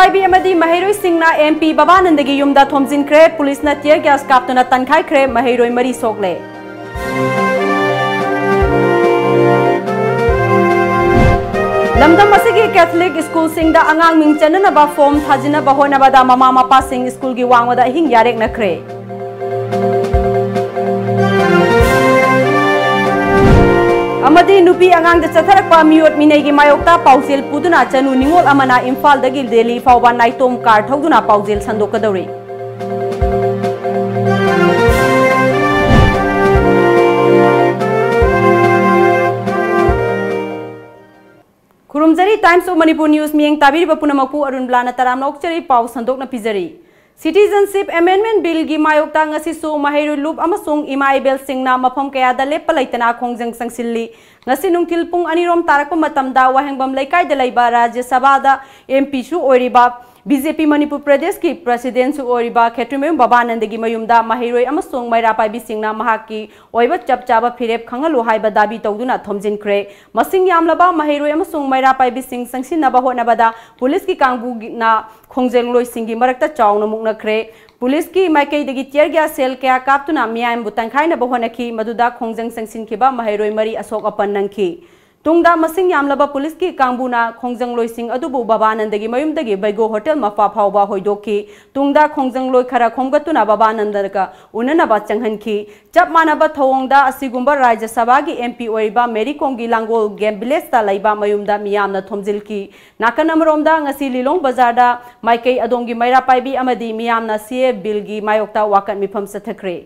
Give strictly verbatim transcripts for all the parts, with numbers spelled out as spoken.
ꯃꯩꯔꯥꯄꯥꯏꯕꯤ ꯑꯃꯗꯤ ꯃꯍꯩꯔꯣꯏꯁꯤꯡꯅ M P ꯕꯕꯥꯅꯟꯗꯒꯤ ꯌꯨꯝꯗ ꯊꯣꯝꯖꯤꯟꯈ꯭ꯔꯦ꯫ ꯄꯨꯂꯤꯁꯅ tear gas ꯀꯥꯞꯇꯨꯅ ꯇꯟꯈꯥꯏꯈ꯭ꯔꯦ꯫ ꯃꯍꯩꯔꯣꯏ ꯃꯔꯤ ꯁꯣꯛꯂꯦ꯫ ꯂꯝꯗꯝ ꯑꯁꯤꯒꯤ ꯀꯦꯊꯣꯂꯤꯛ ꯁ꯭ꯀꯨꯜꯁꯤꯡꯗ ꯑꯉꯥꯡ ꯃꯤꯡ ꯆꯟꯅꯅꯕ ꯐꯣꯔꯝ ꯊꯥꯖꯤꯟꯅꯕ ꯍꯣꯠꯅꯕꯗ ꯃꯃꯥ ꯃꯄꯥꯁꯤꯡ ꯁ꯭ꯀꯨꯜꯒꯤ ꯋꯥꯡꯃꯗ ꯑꯍꯤꯡ ꯌꯥꯔꯦꯛꯅꯈ꯭ꯔꯦ꯫ ꯑꯃꯗꯤ ꯅꯨꯄꯤ ꯑꯉꯥꯡꯗ ꯆꯠꯊꯔꯛꯄ ꯃꯤꯑꯣꯠ ꯃꯤꯅꯩꯒꯤ ꯃꯥꯌꯣꯛꯇ ꯄꯥꯎꯖꯦꯜ ꯄꯨꯗꯨꯅ ꯆꯅꯨ ꯅꯤꯉꯣꯜ ꯑꯃꯅ ꯏꯝꯐꯥꯜꯗꯒꯤ ꯗꯦꯜꯂꯤ ꯐꯥꯎꯕ ꯅꯥꯏꯇꯣꯝ ꯀꯥꯔ ꯊꯧꯗꯨꯅ ꯄꯥꯎꯖꯦꯜ ꯁꯟꯗꯣꯛꯀꯗꯧꯔꯤ꯫ ꯈꯨꯔꯨꯝꯖꯔꯤ꯫ Times of Manipur News ꯃꯤꯠꯌꯦꯡ ꯇꯥꯕꯤꯔꯤꯕ ꯄꯨꯝꯅꯃꯛꯄꯨ ꯑꯔꯨꯟ ꯕ꯭ꯂꯥꯅ ꯇꯔꯥꯝꯅ ꯑꯣꯛꯆꯔꯤ꯫ ꯄꯥꯎ ꯁꯟꯗꯣꯛꯅ ꯄꯤꯖꯔꯤ꯫ Citizenship Amendment Billꯒꯤ ꯃꯥꯌꯣꯛꯇ ꯉꯁꯤꯁꯨ ꯃꯍꯩꯔꯣꯏ ꯂꯨꯞ ꯑꯃꯁꯨꯡ ꯏꯃꯥ ꯏꯕꯦꯜꯁꯤꯡꯅ ꯃꯐꯝ ꯀꯌꯥꯗ ꯂꯦꯞꯄ ꯂꯩꯇꯅ ꯈꯣꯡꯖꯪ ꯆꯪꯁꯤꯜꯂꯤ꯫ ꯉꯁꯤ ꯅꯨꯡꯊꯤꯜ ꯄꯨꯡ ꯑꯅꯤꯔꯣꯝ ꯇꯥꯔꯛꯄ ꯃꯇꯝꯗ ꯋꯥꯍꯦꯡꯕꯝ ꯂꯩꯀꯥꯏꯗ ꯂꯩꯕ ꯔꯥꯖ꯭ꯌ ꯁꯚꯥꯗ ꯑꯦꯝ ꯄꯤꯁꯨ ꯑꯣꯏꯔꯤꯕ, ꯕꯤ ꯖꯦ ꯄꯤ ꯃꯅꯤꯄꯨꯔ ꯄ꯭ꯔꯗꯦꯁꯀꯤ ꯄ꯭ꯔꯁꯤꯗꯦꯟꯁꯨ ꯑꯣꯏꯔꯤꯕ ꯈꯦꯇ꯭ꯔꯤꯃꯌꯨꯝ ꯕꯕꯥꯅꯟꯗꯒꯤ ꯃꯌꯨꯝꯗ ꯃꯍꯩꯔꯣꯏ ꯑꯃꯁꯨꯡ ꯃꯩꯔꯥ ꯄꯥꯏꯕꯤꯁꯤꯡꯅ ꯃꯍꯥꯛꯀꯤ ꯑꯣꯏꯕ ꯆꯞ ꯆꯥꯕ ꯐꯤꯔꯦꯞ ꯈꯪꯍꯜꯂꯨ ꯍꯥꯏꯕ ꯗꯥꯕꯤ ꯇꯧꯗꯨꯅ ꯊꯣꯝꯖꯤꯟꯈ꯭ꯔꯦ꯫ ꯃꯁꯤꯡ ꯌꯥꯝꯂꯕ ꯃꯍꯩꯔꯣꯏ ꯑꯃꯁꯨꯡ ꯃꯩꯔꯥ ꯄꯥꯏꯕꯤꯁꯤꯡ ꯆꯪꯁꯤꯟꯅꯕ ꯍꯣꯠꯅꯕꯗ ꯄꯨꯂꯤꯁꯀꯤ ꯀꯥꯡꯕꯨꯅ ꯈꯣꯡꯖꯪꯂꯣꯏꯁꯤꯡꯒꯤ ꯃꯔꯛꯇ ꯆꯥꯎꯅ ꯃꯨꯛꯅꯈ꯭ꯔꯦ꯫ ꯄꯨꯂꯤꯁꯀꯤ ꯃꯥꯏꯀꯩꯗꯒꯤ tear gas shell ꯀꯌꯥ ꯀꯥꯞꯇꯨꯅ ꯃꯤꯌꯥꯝꯕꯨ ꯇꯟꯈꯥꯏꯅꯕ ꯍꯣꯠꯅꯈꯤ꯫ ꯃꯗꯨꯗ ꯈꯣꯡꯖꯪ ꯆꯪꯁꯤꯟꯈꯤꯕ ꯃꯍꯩꯔꯣꯏ ꯃꯔꯤ ꯑꯁꯣꯛ ꯑꯄꯟ ꯅꯪꯈꯤ꯫ ꯇꯨꯡꯗ ꯃꯁꯤꯡ ꯌꯥꯝꯂꯕ ꯄꯨꯂꯤꯁꯀꯤ ꯀꯥꯡꯕꯨꯅ ꯈꯣꯡꯖꯪꯂꯣꯏꯁꯤꯡ ꯑꯗꯨꯕꯨ ꯕꯕꯥꯅꯟꯗꯒꯤ ꯃꯌꯨꯝꯗꯒꯤ ꯕꯩꯒꯣ ꯍꯣꯇꯦꯜ ꯃꯄꯥ ꯐꯥꯎꯕ ꯍꯣꯏꯗꯣꯛꯈꯤ꯫ ꯇꯨꯡꯗ ꯈꯣꯡꯖꯪꯂꯣꯏ ꯈꯔ ꯈꯣꯝꯒꯠꯇꯨꯅ ꯕꯕꯥꯅꯟꯗꯒ ꯎꯅꯅꯕ ꯆꯪꯍꯟꯈꯤ꯫ ꯆꯞ ꯃꯥꯟꯅꯕ ꯊꯧꯑꯣꯡꯗ ꯑꯁꯤꯒꯨꯝꯕ ꯔꯥꯖ꯭ꯌ ꯁꯚꯥꯒꯤ ꯑꯦꯝ ꯄꯤ ꯑꯣꯏꯔꯤꯕ ꯃꯦꯔꯤ ꯀꯣꯝꯒꯤ ꯂꯥꯡꯒꯣꯜ ꯒꯦꯝ ꯚꯤꯂꯦꯖꯇ ꯂꯩꯕ ꯃꯌꯨꯝꯗ ꯃꯤꯌꯥꯝꯅ ꯊꯣꯝꯖꯤꯜꯈꯤ꯫ ꯅꯥꯀꯟ ꯑꯃꯔꯣꯝꯗ ꯉꯁꯤ ꯂꯤꯂꯣꯡ ꯕꯖꯥꯔꯗ ꯃꯥꯏꯀꯩ ꯑꯗꯣꯝꯒꯤ ꯃꯩꯔꯥ ꯄꯥꯏꯕꯤ ꯑꯃꯗꯤ ꯃꯤꯌꯥꯝꯅ ꯁꯤ ꯑꯦ ꯕꯤꯜꯒꯤ ꯃꯥꯌꯣꯛꯇ ꯋꯥꯀꯠ ꯃꯤꯐꯝ ꯆꯠꯊꯈ꯭ꯔꯦ꯫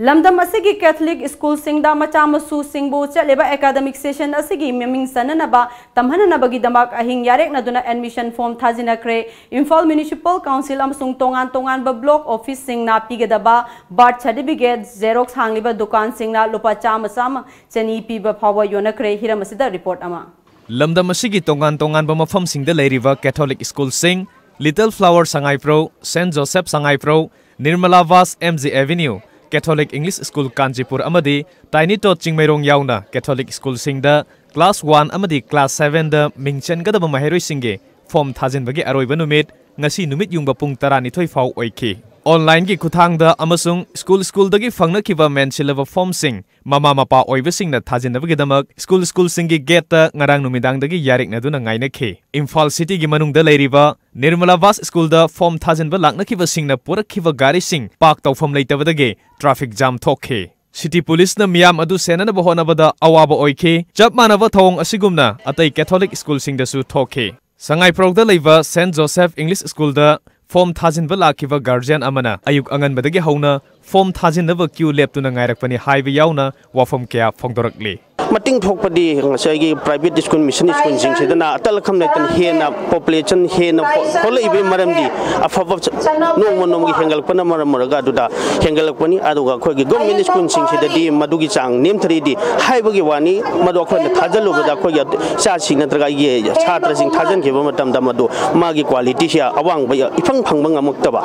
ꯂꯝꯗꯝ ꯑꯁꯤꯒꯤ ꯀꯦꯊꯣꯂꯤꯛ ꯁ꯭ꯀꯨꯜꯁꯤꯡꯗ ꯃꯆꯥ ꯃꯁꯨꯁꯤꯡꯕꯨ ꯆꯠꯂꯤꯕ ꯑꯦꯀꯥꯗꯃꯤꯛ ꯁꯦꯁꯟ ꯑꯁꯤꯒꯤ ꯃꯃꯤꯡ ꯆꯟꯅꯅꯕ ꯇꯝꯍꯟꯅꯅꯕꯒꯤꯗꯃꯛ ꯑꯍꯤꯡ ꯌꯥꯔꯦꯛꯅꯗꯨꯅ ꯑꯦꯗꯃꯤꯁꯟ ꯐꯣꯔꯝ ꯊꯥꯖꯤꯟꯅꯈ꯭ꯔꯦ꯫ ꯏꯝꯐꯥꯜ ꯃ꯭ꯌꯨꯅꯤꯁꯤꯄꯥꯜ ꯀꯥꯎꯟꯁꯤꯜ ꯑꯃꯁꯨꯡ ꯇꯣꯉꯥꯟ ꯇꯣꯉꯥꯟꯕ ꯕ꯭ꯂꯣꯛ ꯑꯣꯐꯤꯁꯁꯤꯡꯅ ꯄꯤꯒꯗꯕ ꯕꯥꯔꯊ ꯁꯥꯔꯇꯤꯐꯤꯀꯦꯠ ꯖꯦꯔꯣꯛꯁ ꯍꯥꯡꯂꯤꯕ ꯗꯨꯀꯥꯟꯁꯤꯡꯅ ꯂꯨꯄꯥ ꯆꯥꯝꯃ, ꯆꯥꯝꯃ, ꯆꯅꯤ ꯄꯤꯕ ꯐꯥꯎꯕ ꯌꯣꯟꯅꯈ꯭ꯔꯦ꯫ ꯍꯤꯔꯝ ꯑꯁꯤꯗ ꯔꯤꯄꯣꯔꯠ ꯑꯃ꯫ ꯂꯝꯗꯝ ꯑꯁꯤꯒꯤ ꯇꯣꯉꯥꯟ ꯇꯣꯉꯥꯟꯕ ꯃꯐꯝꯁꯤꯡꯗ ꯂꯩꯔꯤꯕ ꯀꯦꯊꯣꯂꯤꯛ ꯁ꯭ꯀꯨꯜꯁꯤꯡ, little flower Sangaiprou, saint Joseph Sangaiprou, Nirmala Bas M G avenue, Catholic English school Kanchipur ꯑꯃꯗꯤ ꯇꯥꯏꯅꯤ ꯇꯣꯠ ꯆꯤꯡꯃꯩꯔꯣꯡ ꯌꯥꯎꯅ ꯀꯦꯊꯣꯂꯤꯛ ꯁ꯭ꯀꯨꯜꯁꯤꯡꯗ class one ꯑꯃꯗꯤ class sevenꯗ ꯃꯤꯡ ꯆꯟꯒꯗꯕ ꯃꯍꯩꯔꯣꯏꯁꯤꯡꯒꯤ form ꯊꯥꯖꯤꯟꯕꯒꯤ ꯑꯔꯣꯏꯕ ꯅꯨꯃꯤꯠ ꯉꯁꯤ ꯅꯨꯃꯤꯠ ꯌꯨꯡꯕ ꯄꯨꯡ ꯇꯔꯥꯅꯤꯊꯣꯏ ꯐꯥꯎ ꯑꯣꯏꯈꯤ꯫ Onlineꯒꯤ ꯈꯨꯠꯊꯥꯡꯗ ꯑꯃꯁꯨꯡ school schoolꯗꯒꯤ ꯐꯪꯅꯈꯤꯕ ꯃꯦꯟꯁꯤꯜꯂꯕ formꯁꯤꯡ ꯃꯃꯥ ꯃꯄꯥ ꯑꯣꯏꯕꯁꯤꯡꯅ ꯊꯥꯖꯤꯟꯅꯕꯒꯤꯗꯃꯛ school schoolꯁꯤꯡꯒꯤ gateꯇ ꯉꯔꯥꯡ ꯅꯨꯃꯤꯗꯥꯡꯗꯒꯤ ꯌꯥꯔꯦꯛꯅꯗꯨꯅ ꯉꯥꯏꯅꯈꯤ꯫ ꯏꯝꯐꯥꯜ cityꯒꯤ ꯃꯅꯨꯡꯗ ꯂꯩꯔꯤꯕ ꯅꯤꯔꯃꯂꯥ ꯕꯥꯁ schoolꯗ form ꯊꯥꯖꯤꯟꯕ ꯂꯥꯛꯅꯈꯤꯕꯁꯤꯡꯅ ꯄꯨꯔꯛꯈꯤꯕ ꯒꯥꯔꯤꯁꯤꯡ park ꯇꯧꯐꯝ ꯂꯩꯇꯕꯗꯒꯤ traffic jam ꯊꯣꯛꯈꯤ꯫ City policeꯅ ꯃꯤꯌꯥꯝ ꯑꯗꯨ ꯁꯦꯟꯅꯅꯕ ꯍꯣꯠꯅꯕꯗ ꯑꯋꯥꯕ ꯑꯣꯏꯈꯤ꯫ ꯆꯞ ꯃꯥꯟꯅꯕ ꯊꯧꯑꯣꯡ ꯑꯁꯤꯒꯨꯝꯅ ꯑꯇꯩ Catholic schoolꯁꯤꯡꯗꯁꯨ ꯊꯣꯛꯈꯤ꯫ ꯁꯉꯥꯏꯄ꯭ꯔꯧꯗ ꯂꯩꯕ Saint Joseph English Schoolꯗ form ꯊꯥꯖꯤꯟꯕ ꯂꯥꯛꯈꯤꯕ guardian ꯑꯃꯅ ꯑꯌꯨꯛ ꯑꯉꯟꯕꯗꯒꯤ ꯍꯧꯅ form ꯊꯥꯖꯤꯟꯅꯕ queue ꯂꯦꯞꯇꯨꯅ ꯉꯥꯏꯔꯛꯄꯅꯤ ꯍꯥꯏꯕ ꯌꯥꯎꯅ ꯋꯥꯐꯝ ꯀꯌꯥ ꯐꯣꯡꯗꯣꯔꯛꯂꯤ꯫ ꯃꯇꯤꯡ ꯊꯣꯛꯄꯗꯤ ꯉꯁꯥꯏꯒꯤ private school, mission schoolꯁꯤꯡꯁꯤꯗꯅ ꯑꯇꯜ ꯑꯈꯝ ꯂꯩꯇꯅ ꯍꯦꯟꯅ population ꯍꯦꯟꯅ ꯊꯣꯛꯂꯛꯏꯕꯒꯤ ꯃꯔꯝꯗꯤ ꯑꯐꯕ ꯅꯣꯡꯃ ꯅꯣꯡꯃꯒꯤ ꯍꯦꯟꯒꯠꯂꯛꯄꯅ ꯃꯔꯝ ꯑꯣꯏꯔꯒ ꯑꯗꯨꯗ ꯍꯦꯟꯒꯠꯂꯛꯄꯅꯤ꯫ ꯑꯗꯨꯒ ꯑꯩꯈꯣꯏꯒꯤ government schoolꯁꯤꯡꯁꯤꯗꯗꯤ ꯃꯗꯨꯒꯤ ꯆꯥꯡ ꯅꯦꯝꯊꯔꯤꯗꯤ ꯍꯥꯏꯕꯒꯤ ꯋꯥꯅꯤ꯫ ꯃꯗꯨ ꯑꯩꯈꯣꯏꯅ ꯊꯥꯖꯤꯜꯂꯨꯕꯗ ꯑꯩꯈꯣꯏꯒꯤ ꯏꯆꯥꯁꯤꯡ ꯅꯠꯇ꯭ꯔꯒ ꯑꯩꯒꯤ ꯁꯥꯇ꯭ꯔꯁꯤꯡ ꯊꯥꯖꯤꯟꯈꯤꯕ ꯃꯇꯝꯗ ꯃꯗꯨ ꯃꯥꯒꯤ qualityꯁꯦ ꯑꯋꯥꯡꯕ ꯏꯐꯪ ꯐꯪꯕ ꯉꯝꯃꯛꯇꯕ꯫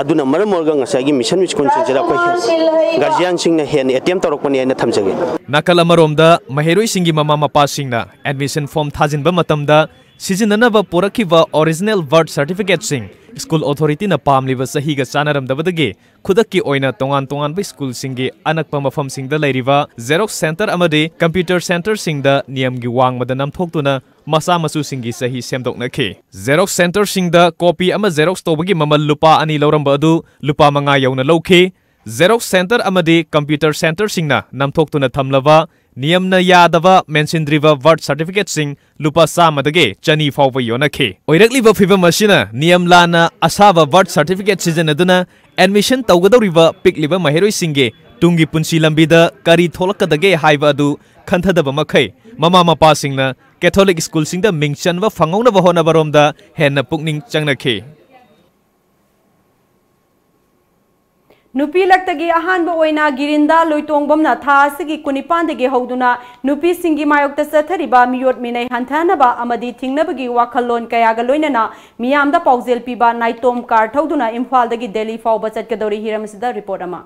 ꯑꯗꯨꯅ ꯃꯔꯝ ꯑꯣꯏꯔꯒ ꯉꯁꯥꯏꯒꯤ mission schoolꯁꯤꯡꯁꯤꯗ ꯑꯩꯈꯣꯏ guardianꯁꯤꯡꯅ ꯍꯦꯟꯅ attempt ꯇꯧꯔꯛꯄꯅꯤ ꯍꯥꯏꯅ ꯊꯝꯖꯒꯦ꯫ ꯅꯥꯀꯜ ꯑꯃꯔꯣꯝꯗ, ꯃꯍꯩꯔꯣꯏꯁꯤꯡꯒꯤ ꯃꯃꯥ ꯃꯄꯥꯁꯤꯡꯅ admission form ꯊꯥꯖꯤꯟꯕ ꯃꯇꯝꯗ ꯁꯤꯖꯤꯟꯅꯅꯕ ꯄꯨꯔꯛꯈꯤꯕ original birth certificateꯁꯤꯡ school authorityꯅ ꯄꯥꯝꯂꯤꯕ ꯆꯍꯤꯒ ꯆꯥꯟꯅꯔꯝꯗꯕꯗꯒꯤ ꯈꯨꯗꯛꯀꯤ ꯑꯣꯏꯅ ꯇꯣꯉꯥꯟ ꯇꯣꯉꯥꯟꯕ schoolꯁꯤꯡꯒꯤ ꯑꯅꯛꯄ ꯃꯐꯝꯁꯤꯡꯗ ꯂꯩꯔꯤꯕ xerox centre ꯑꯃꯗꯤ computer centreꯁꯤꯡꯗ ꯅꯤꯌꯝꯒꯤ ꯋꯥꯡꯃꯗ ꯅꯝꯊꯣꯛꯇꯨꯅ ꯃꯆꯥ ꯃꯁꯨꯁꯤꯡꯒꯤ ꯆꯍꯤ ꯁꯦꯝꯗꯣꯛꯅꯈꯤ꯫ Xerox centreꯁꯤꯡꯗ copy ꯑꯃ xerox ꯇꯧꯕꯒꯤ ꯃꯃꯜ ꯂꯨꯄꯥ ꯑꯅꯤ ꯂꯧꯔꯝꯕ ꯑꯗꯨ ꯂꯨꯄꯥ ꯃꯉꯥ ꯌꯧꯅ ꯂꯧꯈꯤ꯫ Xerox centre ꯑꯃꯗꯤ computer centreꯁꯤꯡꯅ ꯅꯝꯊꯣꯛꯇꯨꯅ ꯊꯝꯂꯕ ꯅꯤꯌꯝꯅ ꯌꯥꯗꯕ ꯃꯦꯟꯁꯤꯟꯗ꯭ꯔꯤꯕ birth certificateꯁꯤꯡ ꯂꯨꯄꯥ ꯆꯥꯝꯃꯗꯒꯤ ꯆꯅꯤ ꯐꯥꯎꯕ ꯌꯣꯟꯅꯈꯤ꯫ ꯑꯣꯏꯔꯛꯂꯤꯕ ꯐꯤꯚꯝ ꯑꯁꯤꯅ ꯅꯤꯌꯝ ꯂꯥꯟꯅ ꯑꯁꯥꯕ birth certificate ꯁꯤꯖꯤꯟꯅꯗꯨꯅ admission ꯇꯧꯒꯗꯧꯔꯤꯕ ꯄꯤꯛꯂꯤꯕ ꯃꯍꯩꯔꯣꯏꯁꯤꯡꯒꯤ ꯇꯨꯡꯒꯤ ꯄꯨꯟꯁꯤ ꯂꯝꯕꯤꯗ ꯀꯔꯤ ꯊꯣꯛꯂꯛꯀꯗꯒꯦ ꯍꯥꯏꯕ ꯑꯗꯨ ꯈꯟꯊꯗꯕ ꯃꯈꯩ ꯃꯃꯥ ꯃꯄꯥꯁꯤꯡꯅ Catholic schoolꯁꯤꯡꯗ ꯃꯤꯡ ꯆꯟꯕ ꯐꯪꯍꯧꯅꯕ ꯍꯣꯠꯅꯕꯔꯣꯝꯗ ꯍꯦꯟꯅ ꯄꯨꯛꯅꯤꯡ ꯆꯪꯅꯈꯤ꯫ ꯅꯨꯄꯤ ꯂꯛꯇꯒꯤ ꯑꯍꯥꯟꯕ ꯑꯣꯏꯅ ꯒꯤꯔꯤꯟꯗꯥ ꯂꯣꯏꯇꯣꯡꯕꯝꯅ ꯊꯥ ꯑꯁꯤꯒꯤ ꯀꯨꯟꯅꯤꯄꯥꯟꯗꯒꯤ ꯍꯧꯗꯨꯅ ꯅꯨꯄꯤꯁꯤꯡꯒꯤ ꯃꯥꯌꯣꯛꯇ ꯆꯠꯊꯔꯤꯕ ꯃꯤꯑꯣꯠ ꯃꯤꯅꯩ ꯍꯟꯊꯍꯟꯅꯕ ꯑꯃꯗꯤ ꯊꯤꯡꯅꯕꯒꯤ ꯋꯥꯈꯜꯂꯣꯟ ꯀꯌꯥꯒ ꯂꯣꯏꯅꯅ ꯃꯤꯌꯥꯝꯗ ꯄꯥꯎꯖꯦꯜ ꯄꯤꯕ ꯅꯥꯏꯇꯣꯝ ꯀꯥꯔ ꯊꯧꯗꯨꯅ ꯏꯝꯐꯥꯜꯗꯒꯤ ꯗꯦꯜꯂꯤ ꯐꯥꯎꯕ ꯆꯠꯀꯗꯧꯔꯤ꯫ ꯍꯤꯔꯝ ꯑꯁꯤꯗ ꯔꯤꯄꯣꯔꯠ ꯑꯃ꯫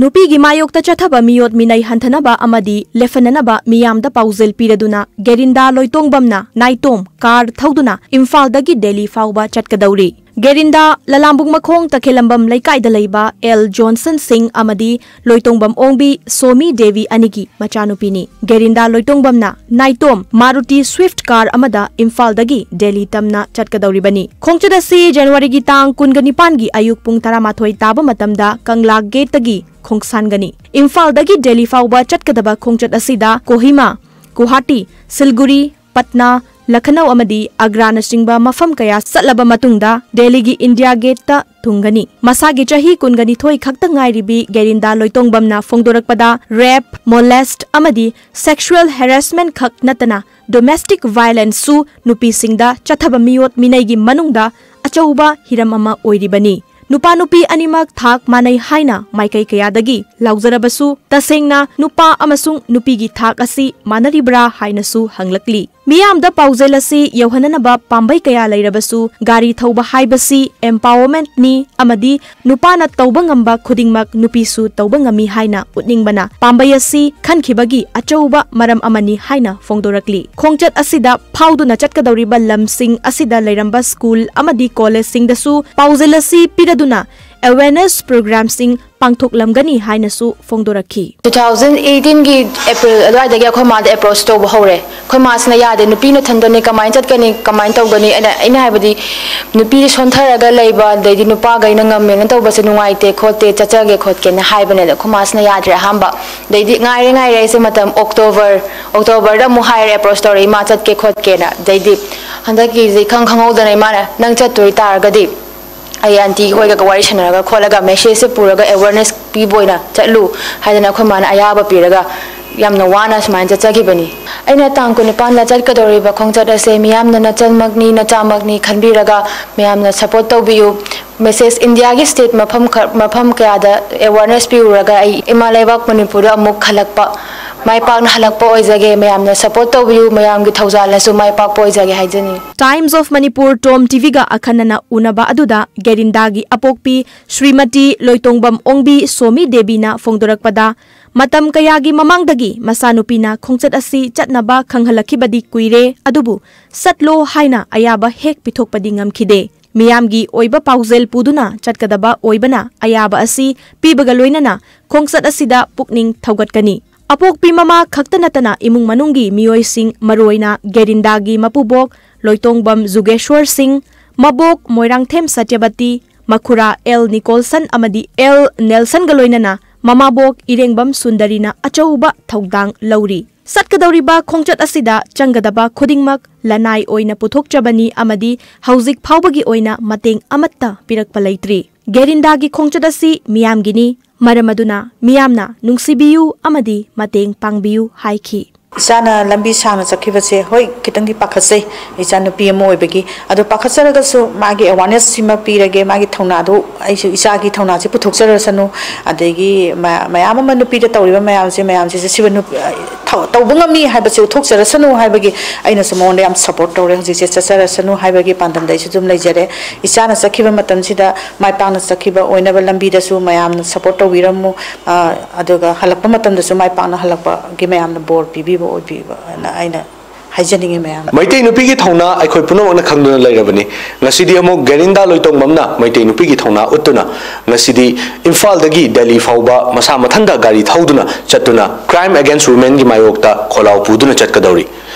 ꯅꯨꯄꯤꯒꯤ ꯃꯥꯌꯣꯛꯇ ꯆꯠꯊꯕ ꯃꯤꯑꯣꯠ ꯃꯤꯅꯩ ꯍꯟꯊꯅꯕ ꯑꯃꯗꯤ ꯂꯦꯞꯍꯟꯅꯅꯕ ꯃꯤꯌꯥꯝꯗ ꯄꯥꯎꯖꯦꯜ ꯄꯤꯔꯗꯨꯅ ꯒꯦꯔꯤꯟꯗꯥ ꯂꯣꯏꯇꯣꯡꯕꯝꯅ ꯅꯥꯏꯇꯣꯝ ꯀꯥꯔ ꯊꯧꯗꯨꯅ ꯏꯝꯐꯥꯜꯗꯒꯤ ꯗꯦꯜꯂꯤ ꯐꯥꯎꯕ ꯆꯠꯀꯗꯧꯔꯤ꯫ ꯒꯦꯔꯤꯟꯗꯥ ꯂꯂꯥꯝꯕꯨꯡ ꯃꯈꯣꯡ ꯇꯈꯦꯂꯝꯕꯝ ꯂꯩꯀꯥꯏꯗ ꯂꯩꯕ ꯑꯦꯜ ꯖꯣꯟꯁꯟ ꯁꯤꯡ ꯑꯃꯗꯤ ꯂꯣꯏꯇꯣꯡꯕꯝ ꯑꯣꯡꯕꯤ ꯁꯣꯃꯤ ꯗꯦꯕꯤ ꯑꯅꯤꯒꯤ ꯃꯆꯥꯅꯨꯄꯤꯅꯤ꯫ ꯒꯦꯔꯤꯟꯗꯥ ꯂꯣꯏꯇꯣꯡꯕꯝꯅ ꯅꯥꯏꯇꯣꯝ ꯃꯥꯔꯨꯇꯤ ꯁ꯭ꯋꯤꯐ꯭ꯠ ꯀꯥꯔ ꯑꯃꯗ ꯏꯝꯐꯥꯜꯗꯒꯤ ꯗꯦꯜꯂꯤ ꯇꯝꯅ ꯆꯠꯀꯗꯧꯔꯤꯕꯅꯤ꯫ ꯈꯣꯡꯆꯠ ꯑꯁꯤ ꯖꯅꯋꯥꯔꯤꯒꯤ ꯇꯥꯡ ꯀꯨꯟꯒ ꯅꯤꯄꯥꯟꯒꯤ ꯑꯌꯨꯛ ꯄꯨꯡ ꯇꯔꯥꯃꯥꯊꯣꯏ ꯇꯥꯕ ꯃꯇꯝꯗ ꯀꯪꯂꯥ ꯒꯦꯠꯇꯒꯤ ꯈꯣꯡꯁꯥꯟꯒꯅꯤ꯫ ꯏꯝꯐꯥꯜꯗꯒꯤ ꯗꯦꯜꯂꯤ ꯐꯥꯎꯕ ꯆꯠꯀꯗꯕ ꯈꯣꯡꯆꯠ ꯑꯁꯤꯗ ꯀꯣꯍꯤꯃꯥ, ꯒꯨꯋꯥꯍꯥꯇꯤ, ꯁꯤꯜꯒꯨꯔꯤ, ꯄꯠꯅꯥ, ꯂꯈꯅꯧ ꯑꯃꯗꯤ ꯑꯒ꯭ꯔꯥꯅꯆꯤꯡꯕ ꯃꯐꯝ ꯀꯌꯥ ꯆꯠꯂꯕ ꯃꯇꯨꯡꯗ ꯗꯦꯜꯂꯤꯒꯤ ꯏꯟꯗꯤꯌꯥ ꯒꯦꯠꯇ ꯊꯨꯡꯒꯅꯤ꯫ ꯃꯁꯥꯒꯤ ꯆꯍꯤ ꯀꯨꯟꯒ ꯅꯤꯊꯣꯏ ꯈꯛꯇ ꯉꯥꯏꯔꯤꯕꯤ ꯒꯦꯔꯤꯟꯗꯥ ꯂꯣꯏꯇꯣꯡꯕꯝꯅ ꯐꯣꯡꯗꯣꯔꯛꯄꯗ ꯔꯦꯞ, ꯃꯣꯂꯦꯁꯠ ꯑꯃꯗꯤ ꯁꯦꯛꯁꯨꯑꯦꯜ ꯍꯦꯔꯥꯁꯃꯦꯟꯠ ꯈꯛ ꯅꯠꯇꯅ ꯗꯣꯃꯦꯁꯇꯤꯛ ꯚꯥꯏꯑꯣꯂꯦꯟꯁꯁꯨ ꯅꯨꯄꯤꯁꯤꯡꯗ ꯆꯠꯊꯕ ꯃꯤꯑꯣꯠ ꯃꯤꯅꯩꯒꯤ ꯃꯅꯨꯡꯗ ꯑꯆꯧꯕ ꯍꯤꯔꯝ ꯑꯃ ꯑꯣꯏꯔꯤꯕꯅꯤ꯫ ꯅꯨꯄꯥ ꯅꯨꯄꯤ ꯑꯅꯤꯃꯛ ꯊꯥꯛ ꯃꯥꯟꯅꯩ ꯍꯥꯏꯅ ꯃꯥꯏꯀꯩ ꯀꯌꯥꯗꯒꯤ ꯂꯥꯎꯖꯔꯕꯁꯨ, ꯇꯁꯦꯡꯅ ꯅꯨꯄꯥ ꯑꯃꯁꯨꯡ ꯅꯨꯄꯤꯒꯤ ꯊꯥꯛ ꯑꯁꯤ ꯃꯥꯟꯅꯔꯤꯕ꯭ꯔꯥ ꯍꯥꯏꯅꯁꯨ ꯍꯪꯂꯛꯂꯤ꯫ ꯃꯤꯌꯥꯝꯗ ꯄꯥꯎꯖꯦꯜ ꯑꯁꯤ ꯌꯧꯍꯟꯅꯅꯕ ꯄꯥꯝꯕꯩ ꯀꯌꯥ ꯂꯩꯔꯕꯁꯨ, ꯒꯥꯔꯤ ꯊꯧꯕ ꯍꯥꯏꯕꯁꯤ empowerment ꯅꯤ ꯑꯃꯗꯤ ꯅꯨꯄꯥꯅ ꯇꯧꯕ ꯉꯝꯕ ꯈꯨꯗꯤꯡꯃꯛ ꯅꯨꯄꯤꯁꯨ ꯇꯧꯕ ꯉꯝꯃꯤ ꯍꯥꯏꯅ ꯎꯠꯅꯤꯡꯕꯅ ꯄꯥꯝꯕꯩ ꯑꯁꯤ ꯈꯟꯈꯤꯕꯒꯤ ꯑꯆꯧꯕ ꯃꯔꯝ ꯑꯃꯅꯤ ꯍꯥꯏꯅ ꯐꯣꯡꯗꯣꯔꯛꯂꯤ꯫ ꯈꯣꯡꯆꯠ ꯑꯁꯤꯗ ꯐꯥꯎꯗꯨꯅ ꯆꯠꯀꯗꯧꯔꯤꯕ ꯂꯝꯁꯤꯡ ꯑꯁꯤꯗ ꯂꯩꯔꯝꯕ ꯁ꯭ꯀꯨꯜ ꯑꯃꯗꯤ ꯀꯣꯂꯦꯖꯁꯤꯡꯗꯁꯨ ꯄꯥꯎꯖꯦꯜ ꯑꯁꯤ ꯄꯤꯔꯗꯨꯅ awareness programꯁꯤꯡ ꯄꯥꯡꯊꯣꯛꯂꯝꯒꯅꯤ ꯍꯥꯏꯅꯁꯨ ꯐꯣꯡꯗꯣꯔꯛꯈꯤ꯫ Two thousand eighteen ꯒꯤ April ꯑꯗꯨꯋꯥꯏꯗꯒꯤ ꯑꯩꯈꯣꯏ ꯃꯥꯗ approach ꯇꯧꯕ ꯍꯧꯔꯦ꯫ ꯑꯩꯈꯣꯏ ꯃꯥꯁꯤꯅ ꯌꯥꯗꯦ, ꯅꯨꯄꯤ ꯅꯊꯟꯗꯅꯦ, ꯀꯃꯥꯏꯅ ꯆꯠꯀꯅꯤ, ꯀꯃꯥꯏꯅ ꯇꯧꯒꯅꯤ? ꯑꯩꯅ, ꯑꯩꯅ ꯍꯥꯏꯕꯗꯤ, ꯅꯨꯄꯤ ꯁꯣꯟꯊꯔꯒ ꯂꯩꯕ, ꯑꯗꯩꯗꯤ ꯅꯨꯄꯥꯈꯩꯅ ꯉꯝꯃꯦꯅ ꯇꯧꯕꯁꯦ ꯅꯨꯡꯉꯥꯏꯇꯦ ꯈꯣꯠꯇꯦ, ꯆꯠꯆꯒꯦ ꯈꯣꯠꯀꯦꯅ ꯍꯥꯏꯕꯅꯦ꯫ ꯑꯗꯣ ꯑꯩꯈꯣꯏ ꯃꯥꯁꯤꯅ ꯌꯥꯗ꯭ꯔꯦ ꯑꯍꯥꯟꯕ꯫ ꯑꯗꯩꯗꯤ ꯉꯥꯏꯔꯦ ꯉꯥꯏꯔꯦ ꯑꯩꯁꯦ ꯃꯇꯝ October, October ꯗ ꯑꯃꯨꯛ ꯍꯥꯏꯔꯦ, approach ꯇꯧꯔꯦ, ꯏꯃꯥ ꯆꯠꯀꯦ ꯈꯣꯠꯀꯦꯅ꯫ ꯑꯗꯩꯗꯤ ꯍꯟꯗꯛꯀꯤꯁꯦ ꯏꯈꯪ ꯈꯪꯍꯧꯗꯅ ꯏꯃꯥꯅ, "ꯅꯪ ꯆꯠꯇꯣꯏ ꯇꯥꯔꯒꯗꯤ ꯑꯩ aunty ꯍꯣꯏꯒ ꯋꯥꯔꯤ ꯁꯥꯟꯅꯔꯒ ꯈꯣꯠꯂꯒ messageꯁꯦ ꯄꯨꯔꯒ awareness ꯄꯤꯕ ꯑꯣꯏꯅ ꯆꯠꯂꯨ" ꯍꯥꯏꯗꯅ ꯑꯩꯈꯣꯏ ꯃꯥꯅ ꯑꯌꯥꯕ ꯄꯤꯔꯒ ꯌꯥꯝꯅ ꯋꯥꯅ ꯁꯨꯃꯥꯏꯅ ꯆꯠꯆꯈꯤꯕꯅꯤ꯫ ꯑꯩꯅ ꯇꯥꯡ ꯀꯨꯟꯅꯤꯄꯥꯟꯗ ꯆꯠꯀꯗꯧꯔꯤꯕ ꯈꯣꯡꯆꯠ ꯑꯁꯦ ꯃꯤꯌꯥꯝꯅ ꯅꯆꯟꯃꯛꯅꯤ, ꯅꯆꯥꯃꯛꯅꯤ ꯈꯟꯕꯤꯔꯒ ꯃꯌꯥꯝꯅ support ꯇꯧꯕꯤꯌꯨ꯫ Message ꯏꯟꯗꯤꯌꯥꯒꯤ state ꯃꯐꯝ ꯈ-, ꯃꯐꯝ ꯀꯌꯥꯗ awareness ꯄꯤꯔꯨꯔꯒ ꯑꯩ ꯏꯃꯥ ꯂꯩꯕꯥꯛ ꯃꯅꯤꯄꯨꯔꯗ ꯑꯃꯨꯛ ꯍꯜꯂꯛꯄ ꯃꯥꯏ ꯄꯥꯛꯅ ꯍꯜꯂꯛꯄ ꯑꯣꯏꯖꯒꯦ꯫ ꯃꯌꯥꯝꯅ ꯁꯄꯣꯔꯠ ꯇꯧꯕꯤꯌꯨ꯫ ꯃꯌꯥꯝꯒꯤ ꯊꯧꯖꯥꯜꯅꯁꯨ ꯃꯥꯏ ꯄꯥꯛꯄ ꯑꯣꯏꯖꯒꯦ ꯍꯥꯏꯖꯅꯤꯡꯏ꯫ Times of Manipur Tom ꯇꯤꯚꯤꯒ ꯑꯈꯟꯅꯅ ꯎꯅꯕ ꯑꯗꯨꯗ ꯒꯦꯔꯤꯟꯗꯥꯒꯤ ꯑꯄꯣꯛꯄꯤ ꯁ꯭ꯔꯤꯃꯇꯤ ꯂꯣꯏꯇꯣꯡꯕꯝ ꯑꯣꯡꯕꯤ ꯁꯣꯃꯤ ꯗꯦꯕꯤꯅ ꯐꯣꯡꯗꯣꯔꯛꯄꯗ, ꯃꯇꯝ ꯀꯌꯥꯒꯤ ꯃꯃꯥꯡꯗꯒꯤ ꯃꯆꯥꯅꯨꯄꯤꯅ ꯈꯣꯡꯆꯠ ꯑꯁꯤ ꯆꯠꯅꯕ ꯈꯪꯍꯜꯂꯛꯈꯤꯕꯗꯤ ꯀꯨꯏꯔꯦ, ꯑꯗꯨꯕꯨ ꯆꯠꯂꯣ ꯍꯥꯏꯅ ꯑꯌꯥꯕ ꯍꯦꯛ ꯄꯤꯊꯣꯛꯄꯗꯤ ꯉꯝꯈꯤꯗꯦ꯫ ꯃꯤꯌꯥꯝꯒꯤ ꯑꯣꯏꯕ ꯄꯥꯎꯖꯦꯜ ꯄꯨꯗꯨꯅ ꯆꯠꯀꯗꯕ ꯑꯣꯏꯕꯅ ꯑꯌꯥꯕ ꯑꯁꯤ ꯄꯤꯕꯒ ꯂꯣꯏꯅꯅ ꯈꯣꯡꯆꯠ ꯑꯁꯤꯗ ꯄꯨꯛꯅꯤꯡ ꯊꯧꯒꯠꯀꯅꯤ꯫ ꯑꯄꯣꯛꯄꯤ ꯃꯃꯥ ꯈꯛꯇ ꯅꯠꯇꯅ ꯏꯃꯨꯡ ꯃꯅꯨꯡꯒꯤ ꯃꯤꯑꯣꯏꯁꯤꯡ, ꯃꯔꯨꯑꯣꯏꯅ ꯒꯦꯔꯤꯟꯗꯥꯒꯤ ꯃꯄꯨꯕꯣꯛ ꯂꯣꯏꯇꯣꯡꯕꯝ ꯖꯨꯒꯦꯁ꯭ꯋꯔ ꯁꯤꯡ, ꯃꯕꯣꯛ ꯃꯣꯏꯔꯥꯡꯊꯦꯝ ꯁꯇ꯭ꯌꯕꯇꯤ, ꯃꯈꯨꯔꯥ ꯑꯦꯜ ꯅꯤꯀꯣꯜꯁꯟ ꯑꯃꯗꯤ ꯑꯦꯜ ꯅꯦꯜꯁꯟꯒ ꯂꯣꯏꯅꯅ ꯃꯃꯥꯕꯣꯛ ꯏꯔꯦꯡꯕꯝ ꯁꯨꯟꯗꯔꯤꯅ ꯑꯆꯧꯕ ꯊꯧꯗꯥꯡ ꯂꯧꯔꯤ꯫ ꯆꯠꯀꯗꯧꯔꯤꯕ ꯈꯣꯡꯆꯠ ꯑꯁꯤꯗ ꯆꯪꯒꯗꯕ ꯈꯨꯗꯤꯡꯃꯛ ꯂꯅꯥꯏ ꯑꯣꯏꯅ ꯄꯨꯊꯣꯛꯆꯕꯅꯤ ꯑꯃꯗꯤ ꯍꯧꯖꯤꯛ ꯐꯥꯎꯕꯒꯤ ꯑꯣꯏꯅ ꯃꯇꯦꯡ ꯑꯃꯠꯇ ꯄꯤꯔꯛꯄ ꯂꯩꯇ꯭ꯔꯤ꯫ ꯒꯦꯔꯤꯟꯗꯥꯒꯤ ꯈꯣꯡꯆꯠ ꯑꯁꯤ ꯃꯤꯌꯥꯝꯒꯤꯅꯤ, ꯃꯔꯝ ꯑꯗꯨꯅ ꯃꯤꯌꯥꯝꯅ ꯅꯨꯡꯁꯤꯕꯤꯌꯨ ꯑꯃꯗꯤ ꯃꯇꯦꯡ ꯄꯥꯡꯕꯤꯌꯨ ꯍꯥꯏꯈꯤ꯫ ꯏꯆꯥꯅ ꯂꯝꯕꯤ ꯁꯥꯡꯅ ꯆꯠꯈꯤꯕꯁꯦ, ꯍꯣꯏ, ꯈꯤꯇꯪꯗꯤ ꯄꯥꯈꯠꯆꯩ, ꯏꯆꯥ ꯅꯨꯄꯤ ꯑꯃ ꯑꯣꯏꯕꯒꯤ꯫ ꯑꯗꯣ ꯄꯥꯈꯠꯆꯔꯒꯁꯨ ꯃꯥꯒꯤ awareness ꯁꯤꯃ ꯄꯤꯔꯒꯦ, ꯃꯥꯒꯤ ꯊꯧꯅꯥꯗꯨ ꯑꯩꯁꯨ ꯏꯆꯥꯒꯤ ꯊꯧꯅꯥꯁꯦ ꯄꯨꯊꯣꯛꯆꯔꯁꯅꯨ, ꯑꯗꯒꯤ ꯃ-, ꯃꯌꯥꯝ ꯑꯃ ꯅꯨꯄꯤꯗ ꯇꯧꯔꯤꯕ ꯃꯌꯥꯝꯁꯦ, ꯃꯌꯥꯝꯁꯤꯁꯨ ꯁꯤꯕ ꯅꯨꯄꯤ, ꯊꯧ-, ꯇꯧꯕ ꯉꯝꯃꯤ ꯍꯥꯏꯕꯁꯦ ꯎꯠꯊꯣꯛꯆꯔꯁꯅꯨ ꯍꯥꯏꯕꯒꯤ ꯑꯩꯅꯁꯨ ꯃꯉꯣꯟꯗ ꯌꯥꯝ support ꯇꯧꯔꯦ꯫ ꯍꯧꯖꯤꯛꯁꯦ ꯆꯠꯆꯔꯁꯅꯨ ꯍꯥꯏꯕꯒꯤ ꯄꯥꯟꯗꯝꯗ ꯑꯩꯁꯨ ꯑꯗꯨꯝ ꯂꯩꯖꯔꯦ꯫ ꯏꯆꯥꯅ ꯆꯠꯈꯤꯕ ꯃꯇꯝꯁꯤꯗ ꯃꯥꯏ ꯄꯥꯛꯅ ꯆꯠꯈꯤꯕ ꯑꯣꯏꯅꯕ ꯂꯝꯕꯤꯗꯁꯨ ꯃꯌꯥꯝꯅ support ꯇꯧꯕꯤꯔꯝꯃꯨ꯫ ꯑ, ꯑꯗꯨꯒ ꯍꯜꯂꯛꯄ ꯃꯇꯝꯗꯁꯨ ꯃꯥꯏ ꯄꯥꯛꯅ ꯍꯜꯂꯛꯄꯒꯤ ꯃꯌꯥꯝꯅ ꯕꯣꯔ ꯄꯤꯕꯤꯕ ꯑꯣꯏꯕꯤꯕꯅ ꯑꯩꯅ ꯍꯥꯏꯖꯅꯤꯡꯉꯤ ꯃꯌꯥꯝ꯫ ꯃꯩꯇꯩ ꯅꯨꯄꯤꯒꯤ ꯊꯧꯅꯥ ꯑꯩꯈꯣꯏ ꯄꯨꯝꯅꯃꯛꯅ ꯈꯪꯗꯨꯅ ꯂꯩꯔꯕꯅꯤ꯫ ꯉꯁꯤꯗꯤ ꯑꯃꯨꯛ ꯒꯦꯔꯤꯟꯗꯥ ꯂꯣꯏꯇꯣꯡꯕꯝꯅ ꯃꯩꯇꯩ ꯅꯨꯄꯤꯒꯤ ꯊꯧꯅꯥ ꯎꯠꯇꯨꯅ ꯉꯁꯤꯗꯤ ꯏꯝꯐꯥꯜꯗꯒꯤ ꯗꯦꯜꯂꯤ ꯐꯥꯎꯕ ꯃꯁꯥ ꯃꯊꯟꯇ ꯒꯥꯔꯤ ꯊꯧꯗꯨꯅ ꯆꯠꯇꯨꯅ crime against womenꯒꯤ ꯃꯥꯌꯣꯛꯇ ꯈꯣꯜꯂꯥꯎ ꯄꯨꯗꯨꯅ ꯆꯠꯀꯗꯧꯔꯤ꯫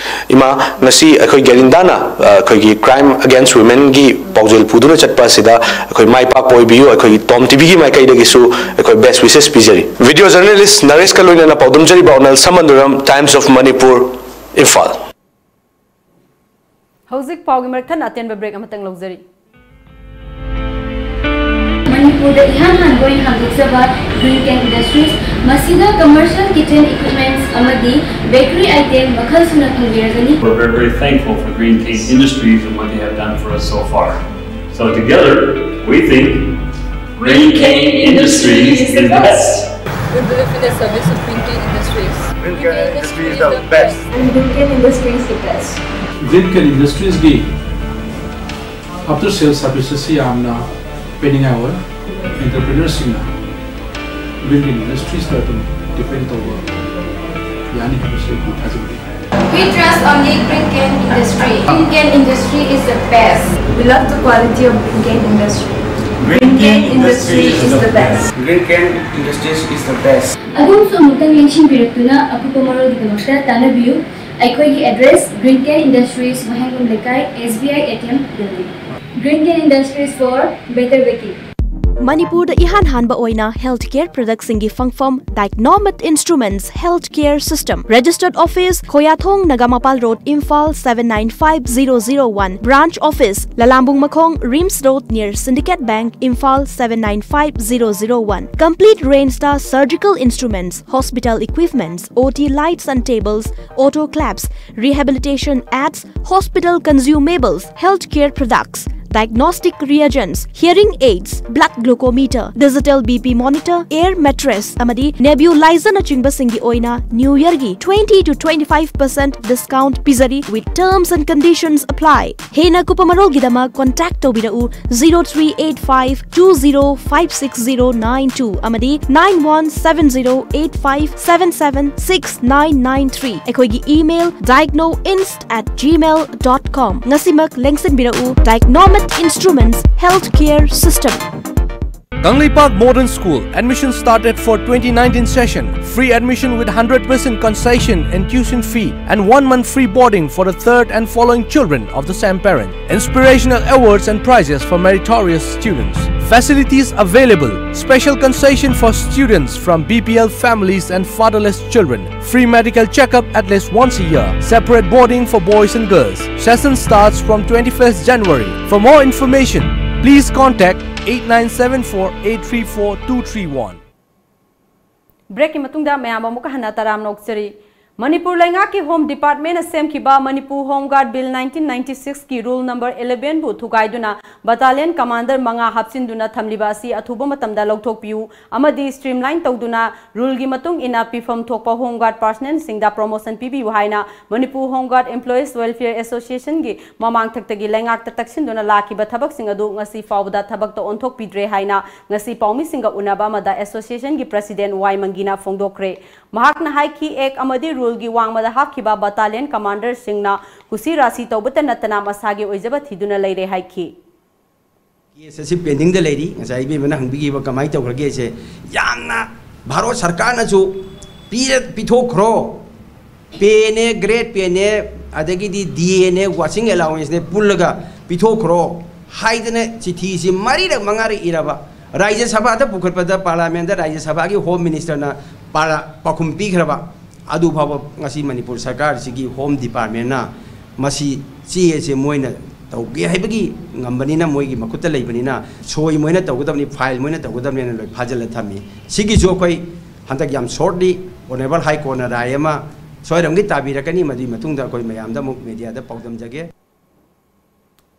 ꯏꯃꯥ, ꯉꯁꯤ ꯑꯩꯈꯣꯏ ꯒꯦꯔꯤꯟꯗꯥꯅ, ꯑ, ꯑꯩꯈꯣꯏꯒꯤ crime against womenꯒꯤ ꯄꯥꯎꯖꯦꯜ ꯄꯨꯗꯨꯅ ꯆꯠꯄ ꯑꯁꯤꯗ ꯑꯩꯈꯣꯏ ꯃꯥꯏ ꯄꯥꯛꯄ ꯑꯣꯏꯕꯤꯌꯨ꯫ ꯑꯩꯈꯣꯏꯒꯤ ꯇꯣꯝ ꯇꯤꯚꯤꯒꯤ ꯃꯥꯏꯀꯩꯗꯒꯤꯁꯨ ꯑꯩꯈꯣꯏ best wishes ꯄꯤꯖꯔꯤ꯫ Video journalist ꯅꯔꯦꯁꯀ ꯂꯣꯏꯅꯅ ꯄꯥꯎꯗꯝꯖꯔꯤ ꯕꯥꯎꯅꯦꯜ ꯁꯃꯟꯗꯨꯔꯝ, Times of Manipur, ꯏꯝꯐꯥꯜ꯫ ꯍꯧꯖꯤꯛ ꯄꯥꯎꯒꯤ ꯃꯔꯛ ꯊꯠꯅ ꯑꯇꯦꯟꯕ break ꯑꯃꯇꯪ ꯂꯧꯖꯔꯤ꯫ ꯃꯅꯤꯄꯨꯔꯗ ꯏꯍꯥꯟ ꯍꯥꯟꯕ ꯑꯣꯏꯅ ꯍꯥꯡꯗꯣꯛꯆꯕ Green Cane Industries, ꯃꯁꯤꯗ commercial kitchen equipments ꯑꯃꯗꯤ bakery item ꯃꯈꯜ ꯁꯨꯅ ꯐꯪꯕꯤꯔꯒꯅꯤ꯫ We're very, very thankful for Green Cane Industries and what they have done for us so far. So together, we think Green Cane Industries is the best. We believe in the service of Green Cane Industries. Green Can Industry is the best. And Green Can Industry is the best. Green Can Industries ꯒꯤ after sales services ꯁꯤ ꯌꯥꯝꯅ ꯄꯤꯅꯤꯡꯉꯥꯏ ꯑꯣꯏ꯫ Entrepreneurs ꯁꯤꯡꯅ Green Can Industries ꯇ ꯑꯗꯨꯝ depend ꯇꯧꯕ ꯌꯥꯅꯤ ꯍꯥꯏꯕꯁꯤ ꯑꯩ ꯊꯥꯖꯕ ꯂꯩ꯫ We trust only Green Can Industry. Green Can Industry is the best. We love the quality of Green Can Industry. Green Can Industry is the best. Green Can Industries is the best. ꯑꯗꯣꯝꯁꯨ ꯑꯃꯨꯛꯇꯪ ꯂꯦꯡꯁꯤꯟꯕꯤꯔꯛꯇꯨꯅ ꯑꯀꯨꯞꯄ ꯃꯔꯣꯜꯒꯤꯗꯃꯛꯇ ꯇꯥꯟꯅꯕꯤꯌꯨ꯫ ꯑꯩꯈꯣꯏꯒꯤ address Green Can Industries, ꯋꯥꯍꯦꯡꯕꯝ ꯂꯩꯀꯥꯏ, S B I A T M building. Green Can Industries for better baking. ꯃꯅꯤꯄꯨꯔꯗ ꯏꯍꯥꯟ ꯍꯥꯟꯕ ꯑꯣꯏꯅ health care product ꯁꯤꯡꯒꯤ ꯐꯪꯐꯝ Dicnomate Instruments Health Care System, Registered Office, ꯈꯣꯌꯥꯊꯣꯡ, Nagamapal Road, Imphal seven nine five zero zero one. Branch Office, ꯂꯂꯥꯝꯕꯨꯡ ꯃꯈꯣꯡ, RIMS Road, near Syndicate Bank, Imphal seven nine five zero zero one. Complete range ꯇ surgical instruments, hospital equipments, O T lights and tables, autoclaves, rehabilitation aids, hospital consumables, healthcare products, diagnostic reagents, hearing aids, blood glucometer, digital B P monitor, air mattress ꯑꯃꯗꯤ nebulizer ꯅꯆꯤꯡꯕꯁꯤꯡꯒꯤ ꯑꯣꯏꯅ New Year ꯒꯤ twenty to twenty five percent discount ꯄꯤꯖꯔꯤ, with terms and conditions apply. ꯍꯦꯟꯅ ꯀꯨꯞꯄ ꯃꯔꯣꯜꯒꯤꯗꯃꯛ contact ꯇꯧꯕꯤꯔꯛꯎ zero three eight five two zero five six zero nine two ꯑꯃꯗꯤ nine one seven zero eight five seven seven six nine nine three꯫ ꯑꯩꯈꯣꯏꯒꯤ email dicnoinst at gmail dot com꯫ ꯉꯁꯤꯃꯛ ꯂꯦꯡꯁꯤꯟꯕꯤꯔꯛꯎ꯫ Dicnomate Instruments Healthcare System꯫ Kangleipak Modern School, admission started for twenty nineteen session. Free admission with hundred percent concession in tuition fee and one month free boarding for the third and following children of the same parent. Inspirational awards and prizes for meritorious students. Facilities available. Special concession for students from B P L families and fatherless children. Free medical checkup at least once a year. Separate boarding for boys and girls. Session starts from twenty-first January. For more information, please contact eight nine seven four eight three four two three one. ꯕ꯭ꯔꯦꯛꯀꯤ ꯃꯇꯨꯡꯗ ꯃꯌꯥꯝ ꯑꯃꯨꯛꯀ ꯍꯟꯅ ꯇꯔꯥꯝꯅ ꯑꯣꯛꯆꯔꯤ꯫ ꯃꯅꯤꯄꯨꯔ ꯂꯩꯉꯥꯛꯀꯤ Home Department ꯅ ꯁꯦꯝꯈꯤꯕ Manipur Home Guard Bill nineteen ninety six ꯀꯤ Rule number eleven ꯕꯨ ꯊꯨꯒꯥꯏꯗꯨꯅ battalion commander ꯃꯉꯥ ꯍꯥꯞꯆꯤꯟꯗꯨꯅ ꯊꯝꯂꯤꯕ ꯑꯁꯤ ꯑꯊꯨꯕ ꯃꯇꯝꯗ ꯂꯧꯊꯣꯛꯄꯤꯌꯨ ꯑꯃꯗꯤ streamline ꯇꯧꯗꯨꯅ rule ꯒꯤ ꯃꯇꯨꯡ ꯏꯟꯅ ꯄꯤꯐꯝ ꯊꯣꯛꯄ Home Guard personnel ꯁꯤꯡꯗ promotion ꯄꯤꯕꯤꯌꯨ ꯍꯥꯏꯅ Manipur Home Guard Employees Welfare Association ꯒꯤ ꯃꯃꯥꯡ ꯊꯛꯇꯒꯤ ꯂꯩꯉꯥꯛꯇ ꯇꯛꯁꯤꯟꯗꯨꯅ ꯂꯥꯛꯈꯤꯕ ꯊꯕꯛꯁꯤꯡ ꯑꯗꯨ ꯉꯁꯤ ꯐꯥꯎꯕꯗ ꯊꯕꯛꯇ ꯑꯣꯟꯊꯣꯛꯄꯤꯗ꯭ꯔꯦ ꯍꯥꯏꯅ ꯉꯁꯤ ꯄꯥꯎꯃꯤꯁꯤꯡꯒ ꯎꯅꯕ ꯑꯃꯗ association ꯒꯤ president ꯋꯥꯏ ꯃꯪꯒꯤꯅ ꯐꯣꯡꯗꯣꯛꯈ꯭ꯔꯦ꯫ ꯃꯍꯥꯛꯅ ꯍꯥꯏꯈꯤ, Act ꯑꯃꯗꯤ rule ꯒꯤ ꯋꯥꯡꯃꯗ ꯍꯥꯞꯈꯤꯕ battalion commander ꯁꯤꯡꯅ ꯀꯨꯁꯤ ꯔꯥꯁꯤ ꯇꯧꯕꯇ ꯅꯠꯇꯅ ꯃꯁꯥꯒꯤ ꯑꯣꯏꯖꯕ ꯊꯤꯗꯨꯅ ꯂꯩꯔꯦ ꯍꯥꯏꯈꯤ꯫ Case ꯑꯁꯤ pending ꯗ ꯂꯩꯔꯤ꯫ ꯉꯁꯥꯏ ꯏꯕꯦꯝꯃꯅ ꯍꯪꯕꯤꯈꯤꯕ ꯀꯃꯥꯏꯅ ꯇꯧꯈ꯭ꯔꯒꯦꯁꯦ, ꯌꯥꯝꯅ ꯚꯥꯔꯠ ꯁꯔꯀꯥꯔꯅꯁꯨ ꯄꯤꯔ-, ꯄꯤꯊꯣꯛꯈ꯭ꯔꯣ, pay ꯅꯦ, grade pay ꯅꯦ, ꯑꯗꯒꯤꯗꯤ D A ꯅꯦ, working allowance ꯅꯦ ꯄꯨꯜꯂꯒ ꯄꯤꯊꯣꯛꯈ꯭ꯔꯣ ꯍꯥꯏꯗꯅ ꯆꯤꯊꯤꯁꯤ ꯃꯔꯤꯔꯛ ꯃꯉꯥꯔꯛ ꯏꯔꯕ, ꯔꯥꯖ꯭ꯌ ꯁꯚꯥꯗ ꯄꯨꯈꯠꯄꯗ parliament ꯗ ꯔꯥꯖ꯭ꯌ ꯁꯚꯥꯒꯤ Home Minister ꯅ ꯄꯥꯔ-, ꯄꯥꯎꯈꯨꯝ ꯄꯤꯈ꯭ꯔꯕ꯫ ꯑꯗꯨ ꯐꯥꯎꯕ ꯉꯁꯤ ꯃꯅꯤꯄꯨꯔ ꯁꯔꯀꯥꯔꯁꯤꯒꯤ Home Department ꯅ ꯃꯁꯤ ꯆꯦ ꯑꯁꯦ ꯃꯣꯏꯅ ꯇꯧꯒꯦ ꯍꯥꯏꯕꯒꯤ ꯉꯝꯕꯅꯤꯅ, ꯃꯣꯏꯒꯤ ꯃꯈꯨꯠꯇ ꯂꯩꯕꯅꯤꯅ, ꯁꯣꯏ ꯃꯣꯏꯅ ꯇꯧꯒꯗꯕꯅꯤ, file ꯃꯣꯏꯅ ꯇꯧꯒꯗꯕꯅꯤꯅ ꯂꯣꯏ ꯐꯥꯖꯤꯜꯂ ꯊꯝꯃꯤ꯫ ꯁꯤꯒꯤꯁꯨ ꯑꯩꯈꯣꯏ ꯍꯟꯗꯛ ꯌꯥꯝ shortly Honourable High Court ꯅ ꯔꯥꯏ ꯑꯃ ꯁꯣꯏꯔꯝꯒꯤ ꯇꯥꯕꯤꯔꯛꯀꯅꯤ, ꯃꯗꯨꯒꯤ ꯃꯇꯨꯡꯗ ꯑꯩꯈꯣꯏ ꯃꯌꯥꯝꯗ ꯑꯃꯨꯛ media ꯗ ꯄꯥꯎꯗꯝꯖꯒꯦ꯫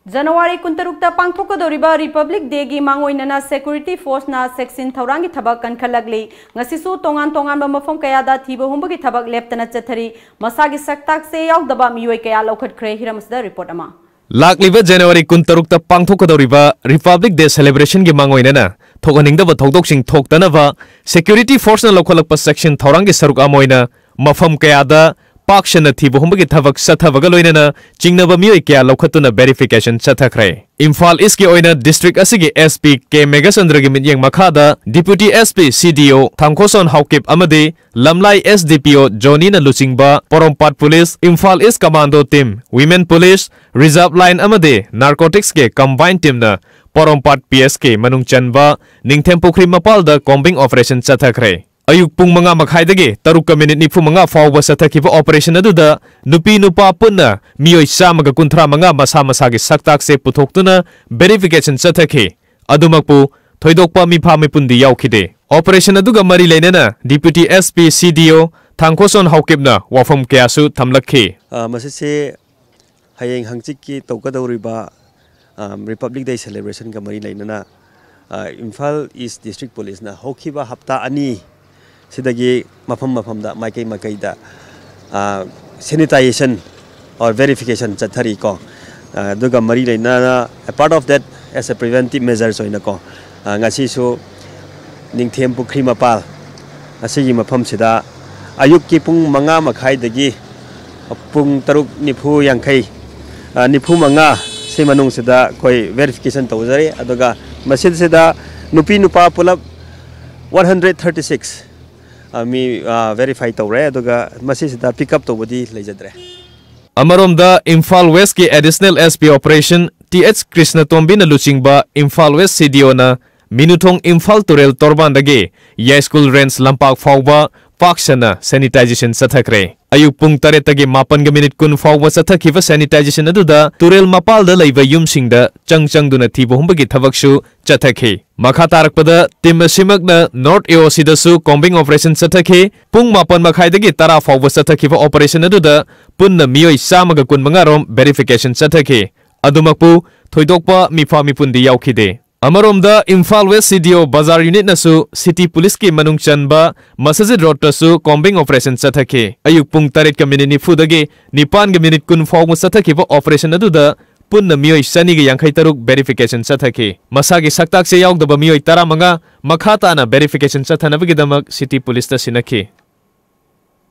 ꯖꯅꯋꯥꯔꯤ ꯀꯨꯟꯇꯔꯨꯛꯇ ꯄꯥꯡꯊꯣꯛꯀꯗꯧꯔꯤꯕ Republic Day ꯒꯤ ꯃꯥꯡꯑꯣꯏꯅꯅ security force ꯅ ꯆꯦꯛꯁꯤꯟ ꯊꯧꯔꯥꯡꯒꯤ ꯊꯕꯛ ꯀꯟꯈꯠꯂꯛꯂꯤ꯫ ꯉꯁꯤꯁꯨ ꯇꯣꯉꯥꯟ ꯇꯣꯉꯥꯟꯕ ꯃꯐꯝ ꯀꯌꯥꯗ ꯊꯤꯕ ꯍꯨꯝꯕꯒꯤ ꯊꯕꯛ ꯂꯦꯞꯇꯅ ꯆꯠꯊꯔꯤ꯫ ꯃꯁꯥꯒꯤ ꯁꯛꯇꯥꯛꯁꯦ ꯌꯥꯎꯗꯕ ꯃꯤꯑꯣꯏ ꯀꯌꯥ ꯂꯧꯈꯠꯈ꯭ꯔꯦ꯫ ꯍꯤꯔꯝ ꯑꯁꯤꯗ report ꯑꯃ꯫ ꯂꯥꯛꯂꯤꯕ ꯖꯅꯋꯥꯔꯤ ꯀꯨꯟꯇꯔꯨꯛꯇ ꯄꯥꯡꯊꯣꯛꯀꯗꯧꯔꯤꯕ Republic Day celebration ꯒꯤ ꯃꯥꯡꯑꯣꯏꯅꯅ ꯊꯣꯛꯍꯟꯅꯤꯡꯗꯕ ꯊꯧꯗꯣꯛꯁꯤꯡ ꯊꯣꯛꯇꯅꯕ security force ꯅ ꯂꯧꯈꯠꯂꯛꯄ ꯆꯦꯛꯁꯤꯟ ꯊꯧꯔꯥꯡꯒꯤ ꯁꯔꯨꯛ ꯑꯃ ꯑꯣꯏꯅ ꯃꯐꯝ ꯀꯌꯥꯗ ꯄꯥꯛ ꯁꯟꯅ ꯊꯤꯕ ꯍꯨꯝꯕꯒꯤ ꯊꯕꯛ ꯆꯠꯊꯕꯒ ꯂꯣꯏꯅꯅ ꯆꯤꯡꯅꯕ ꯃꯤꯑꯣꯏ ꯀꯌꯥ ꯂꯧꯈꯠꯇꯨꯅ verification ꯆꯠꯊꯈ꯭ꯔꯦ꯫ ꯏꯝꯐꯥꯜ East ꯀꯤ ꯑꯣꯏꯅ district ꯑꯁꯤꯒꯤ S P K ꯃꯦꯘꯆꯟꯗ꯭ꯔꯒꯤ ꯃꯤꯠꯌꯦꯡ ꯃꯈꯥꯗ Deputy S P, C D O ꯊꯥꯡꯈꯣꯁꯣꯟ Haokip ꯑꯃꯗꯤ ꯂꯝꯂꯥꯏ S D P O ꯖꯣꯅꯤꯅ ꯂꯨꯆꯤꯡꯕ ꯄꯣꯔꯣꯝꯄꯥꯠ Police, Imphal East Commando Team, Women Police, Reserve Line ꯑꯃꯗꯤ Narcotics ꯀꯤ combined team ꯅ ꯄꯣꯔꯣꯝꯄꯥꯠ P S ꯀꯤ ꯃꯅꯨꯡ ꯆꯟꯕ ꯅꯤꯡꯊꯦꯝꯄꯨꯈ꯭ꯔꯤ ꯃꯄꯥꯜꯗ combing operation ꯆꯠꯊꯈ꯭ꯔꯦ꯫ ꯑꯌꯨꯛ ꯄꯨꯡ ꯃꯉꯥ ꯃꯈꯥꯏꯗꯒꯤ ꯇꯔꯨꯛꯀ minute ꯅꯤꯐꯨ ꯃꯉꯥ ꯐꯥꯎꯕ ꯆꯠꯊꯈꯤꯕ operation ꯑꯗꯨꯗ ꯅꯨꯄꯤ ꯅꯨꯄꯥ ꯄꯨꯟꯅ ꯃꯤꯑꯣꯏ ꯆꯥꯝꯃꯒ ꯀꯨꯟꯊ꯭ꯔꯥ ꯃꯉꯥ ꯃꯁꯥ ꯃꯁꯥꯒꯤ ꯁꯛꯇꯥꯛꯁꯦ ꯄꯨꯊꯣꯛꯇꯨꯅ verification ꯆꯠꯊꯈꯤ꯫ ꯑꯗꯨꯃꯛꯄꯨ ꯊꯣꯏꯗꯣꯛꯄ ꯃꯤꯐꯥ ꯃꯤꯄꯨꯟꯗꯤ ꯌꯥꯎꯈꯤꯗꯦ꯫ Operation ꯑꯗꯨꯒ ꯃꯔꯤ ꯂꯩꯅꯅ Deputy S P, C D O ꯊꯥꯡꯈꯣꯁꯣꯟ ꯍꯥꯎꯀꯤꯞꯅ ꯋꯥꯐꯝ ꯀꯌꯥꯁꯨ ꯊꯝꯂꯛꯈꯤ꯫ ꯑ, ꯃꯁꯤꯁꯦ ꯍꯌꯦꯡ ꯍꯪꯆꯤꯠꯀꯤ ꯇꯧꯒꯗꯧꯔꯤꯕ, ꯑ, Republic Day celebration ꯒ ꯃꯔꯤ ꯂꯩꯅꯅ, ꯑ, ꯏꯝꯐꯥꯜ ꯏꯁ ꯗꯤꯁꯇ꯭ꯔꯤꯛ ꯄꯨꯂꯤꯁꯅ ꯍꯧꯈꯤꯕ ꯍꯞꯇꯥ ꯑꯅꯤ ꯁꯤꯗꯒꯤ ꯃꯐꯝ ꯃꯐꯝꯗ, ꯃꯥꯏꯀꯩ ꯃꯥꯏꯀꯩꯗ, ꯑ, sanitization or verification ꯆꯠꯊꯔꯤꯀꯣ꯫ ꯑ, ꯑꯗꯨꯒ ꯃꯔꯤ ꯂꯩꯅꯅ, a part of that, as a preventive measures ꯑꯣꯏꯅꯀꯣ, ꯑ, ꯉꯁꯤꯁꯨ ꯅꯤꯡꯊꯦꯝ ꯄꯨꯈ꯭ꯔꯤ ꯃꯄꯥꯜ ꯑꯁꯤꯒꯤ ꯃꯐꯝꯁꯤꯗ ꯑꯌꯨꯛꯀꯤ ꯄꯨꯡ ꯃꯉꯥ ꯃꯈꯥꯏꯗꯒꯤ ꯄꯨꯡ ꯇꯔꯨꯛ ꯅꯤꯐꯨ ꯌꯥꯡꯈꯩ, ꯑ, ꯅꯤꯐꯨ ꯃꯉꯥ ꯁꯤ ꯃꯅꯨꯡꯁꯤꯗ ꯑꯩꯈꯣꯏ verification ꯇꯧꯖꯔꯤ꯫ ꯑꯗꯨꯒ ꯃꯁꯤꯗ ꯅꯨꯄꯤ ꯅꯨꯄꯥ ꯄꯨꯂꯞ one hundred thirty six, ꯑ, ꯃꯤ, ꯑ, verify ꯇꯧꯔꯦ꯫ ꯑꯗꯨꯒ ꯃꯁꯤꯁꯤꯗ pick up ꯇꯧꯕꯗꯤ ꯂꯩꯖꯗ꯭ꯔꯦ꯫ ꯑꯃꯔꯣꯝꯗ ꯏꯝꯐꯥꯜ ꯋꯦꯁꯀꯤ Additional S P Operation T H ꯀ꯭ꯔꯤꯁꯅꯇꯣꯝꯕꯤꯅ ꯂꯨꯆꯤꯡꯕ Imphal west C D O ꯅ ꯃꯤꯅꯨꯊꯣꯡ ꯏꯝꯐꯥꯜ ꯇꯨꯔꯦꯜ ꯇꯣꯔꯕꯥꯟꯗꯒꯤ ꯌꯥꯏꯁ꯭ꯀꯨꯜ ꯔꯦꯟꯖ ꯂꯝꯄꯥꯛ ꯐꯥꯎꯕ ꯄꯥꯛ ꯁꯟꯅ sanitization ꯆꯠꯊꯈ꯭ꯔꯦ꯫ ꯑꯌꯨꯛ ꯄꯨꯡ ꯇꯔꯦꯠꯇꯒꯤ ꯃꯥꯄꯟꯒ ꯃꯤꯅꯤꯠ ꯀꯨꯟ ꯐꯥꯎꯕ ꯆꯠꯊꯈꯤꯕ sanitization ꯑꯗꯨꯗ ꯇꯨꯔꯦꯜ ꯃꯄꯥꯜꯗ ꯂꯩꯕ ꯌꯨꯝꯁꯤꯡꯗ ꯆꯪ ꯆꯪꯗꯨꯅ ꯊꯤꯕ ꯍꯨꯝꯕꯒꯤ ꯊꯕꯛꯁꯨ ꯆꯠꯊꯈꯤ꯫ ꯃꯈꯥ ꯇꯥꯔꯛꯄꯗ team ꯑꯁꯤꯃꯛꯅ North A O C ꯗꯁꯨ combing operation ꯆꯠꯊꯈꯤ꯫ ꯄꯨꯡ ꯃꯥꯄꯟ ꯃꯈꯥꯏꯗꯒꯤ ꯇꯔꯥ ꯐꯥꯎꯕ ꯆꯠꯊꯈꯤꯕ operation ꯑꯗꯨꯗ ꯄꯨꯟꯅ ꯃꯤꯑꯣꯏ ꯆꯥꯝꯃꯒ ꯀꯨꯟꯃꯉꯥ ꯔꯣꯝ verification ꯆꯠꯊꯈꯤ꯫ ꯑꯗꯨꯃꯛꯄꯨ ꯊꯣꯏꯗꯣꯛꯄ ꯃꯤꯐꯥ ꯃꯤꯄꯨꯟꯗꯤ ꯌꯥꯎꯈꯤꯗꯦ꯫ ꯑꯃꯔꯣꯝꯗ Imphal west C D O ꯕꯖꯥꯔ unit ꯅꯁꯨ city police ꯀꯤ ꯃꯅꯨꯡ ꯆꯟꯕ ꯃꯁꯖꯤꯗ ꯔꯣꯗꯇꯁꯨ combing operation ꯆꯠꯊꯈꯤ꯫ ꯑꯌꯨꯛ ꯄꯨꯡ ꯇꯔꯦꯠꯀ ꯃꯤꯅꯤꯠ ꯅꯤꯐꯨꯗꯒꯤ ꯅꯤꯄꯥꯟꯒ ꯃꯤꯅꯤꯠ ꯀꯨꯟ ꯐꯥꯎꯕ ꯆꯠꯊꯈꯤꯕ operation ꯑꯗꯨꯗ ꯄꯨꯟꯅ ꯃꯤꯑꯣꯏ ꯆꯅꯤꯒ ꯌꯥꯡꯈꯩ ꯇꯔꯨꯛ verification ꯆꯠꯊꯈꯤ꯫ ꯃꯁꯥꯒꯤ ꯁꯛꯇꯥꯛ ꯆꯦ ꯌꯥꯎꯗꯕ ꯃꯤꯑꯣꯏ ꯇꯔꯥꯃꯉꯥ ꯃꯈꯥ ꯇꯥꯅ verification ꯆꯠꯊꯅꯕꯒꯤꯗꯃꯛ city police ꯇ ꯁꯤꯟꯅꯈꯤ꯫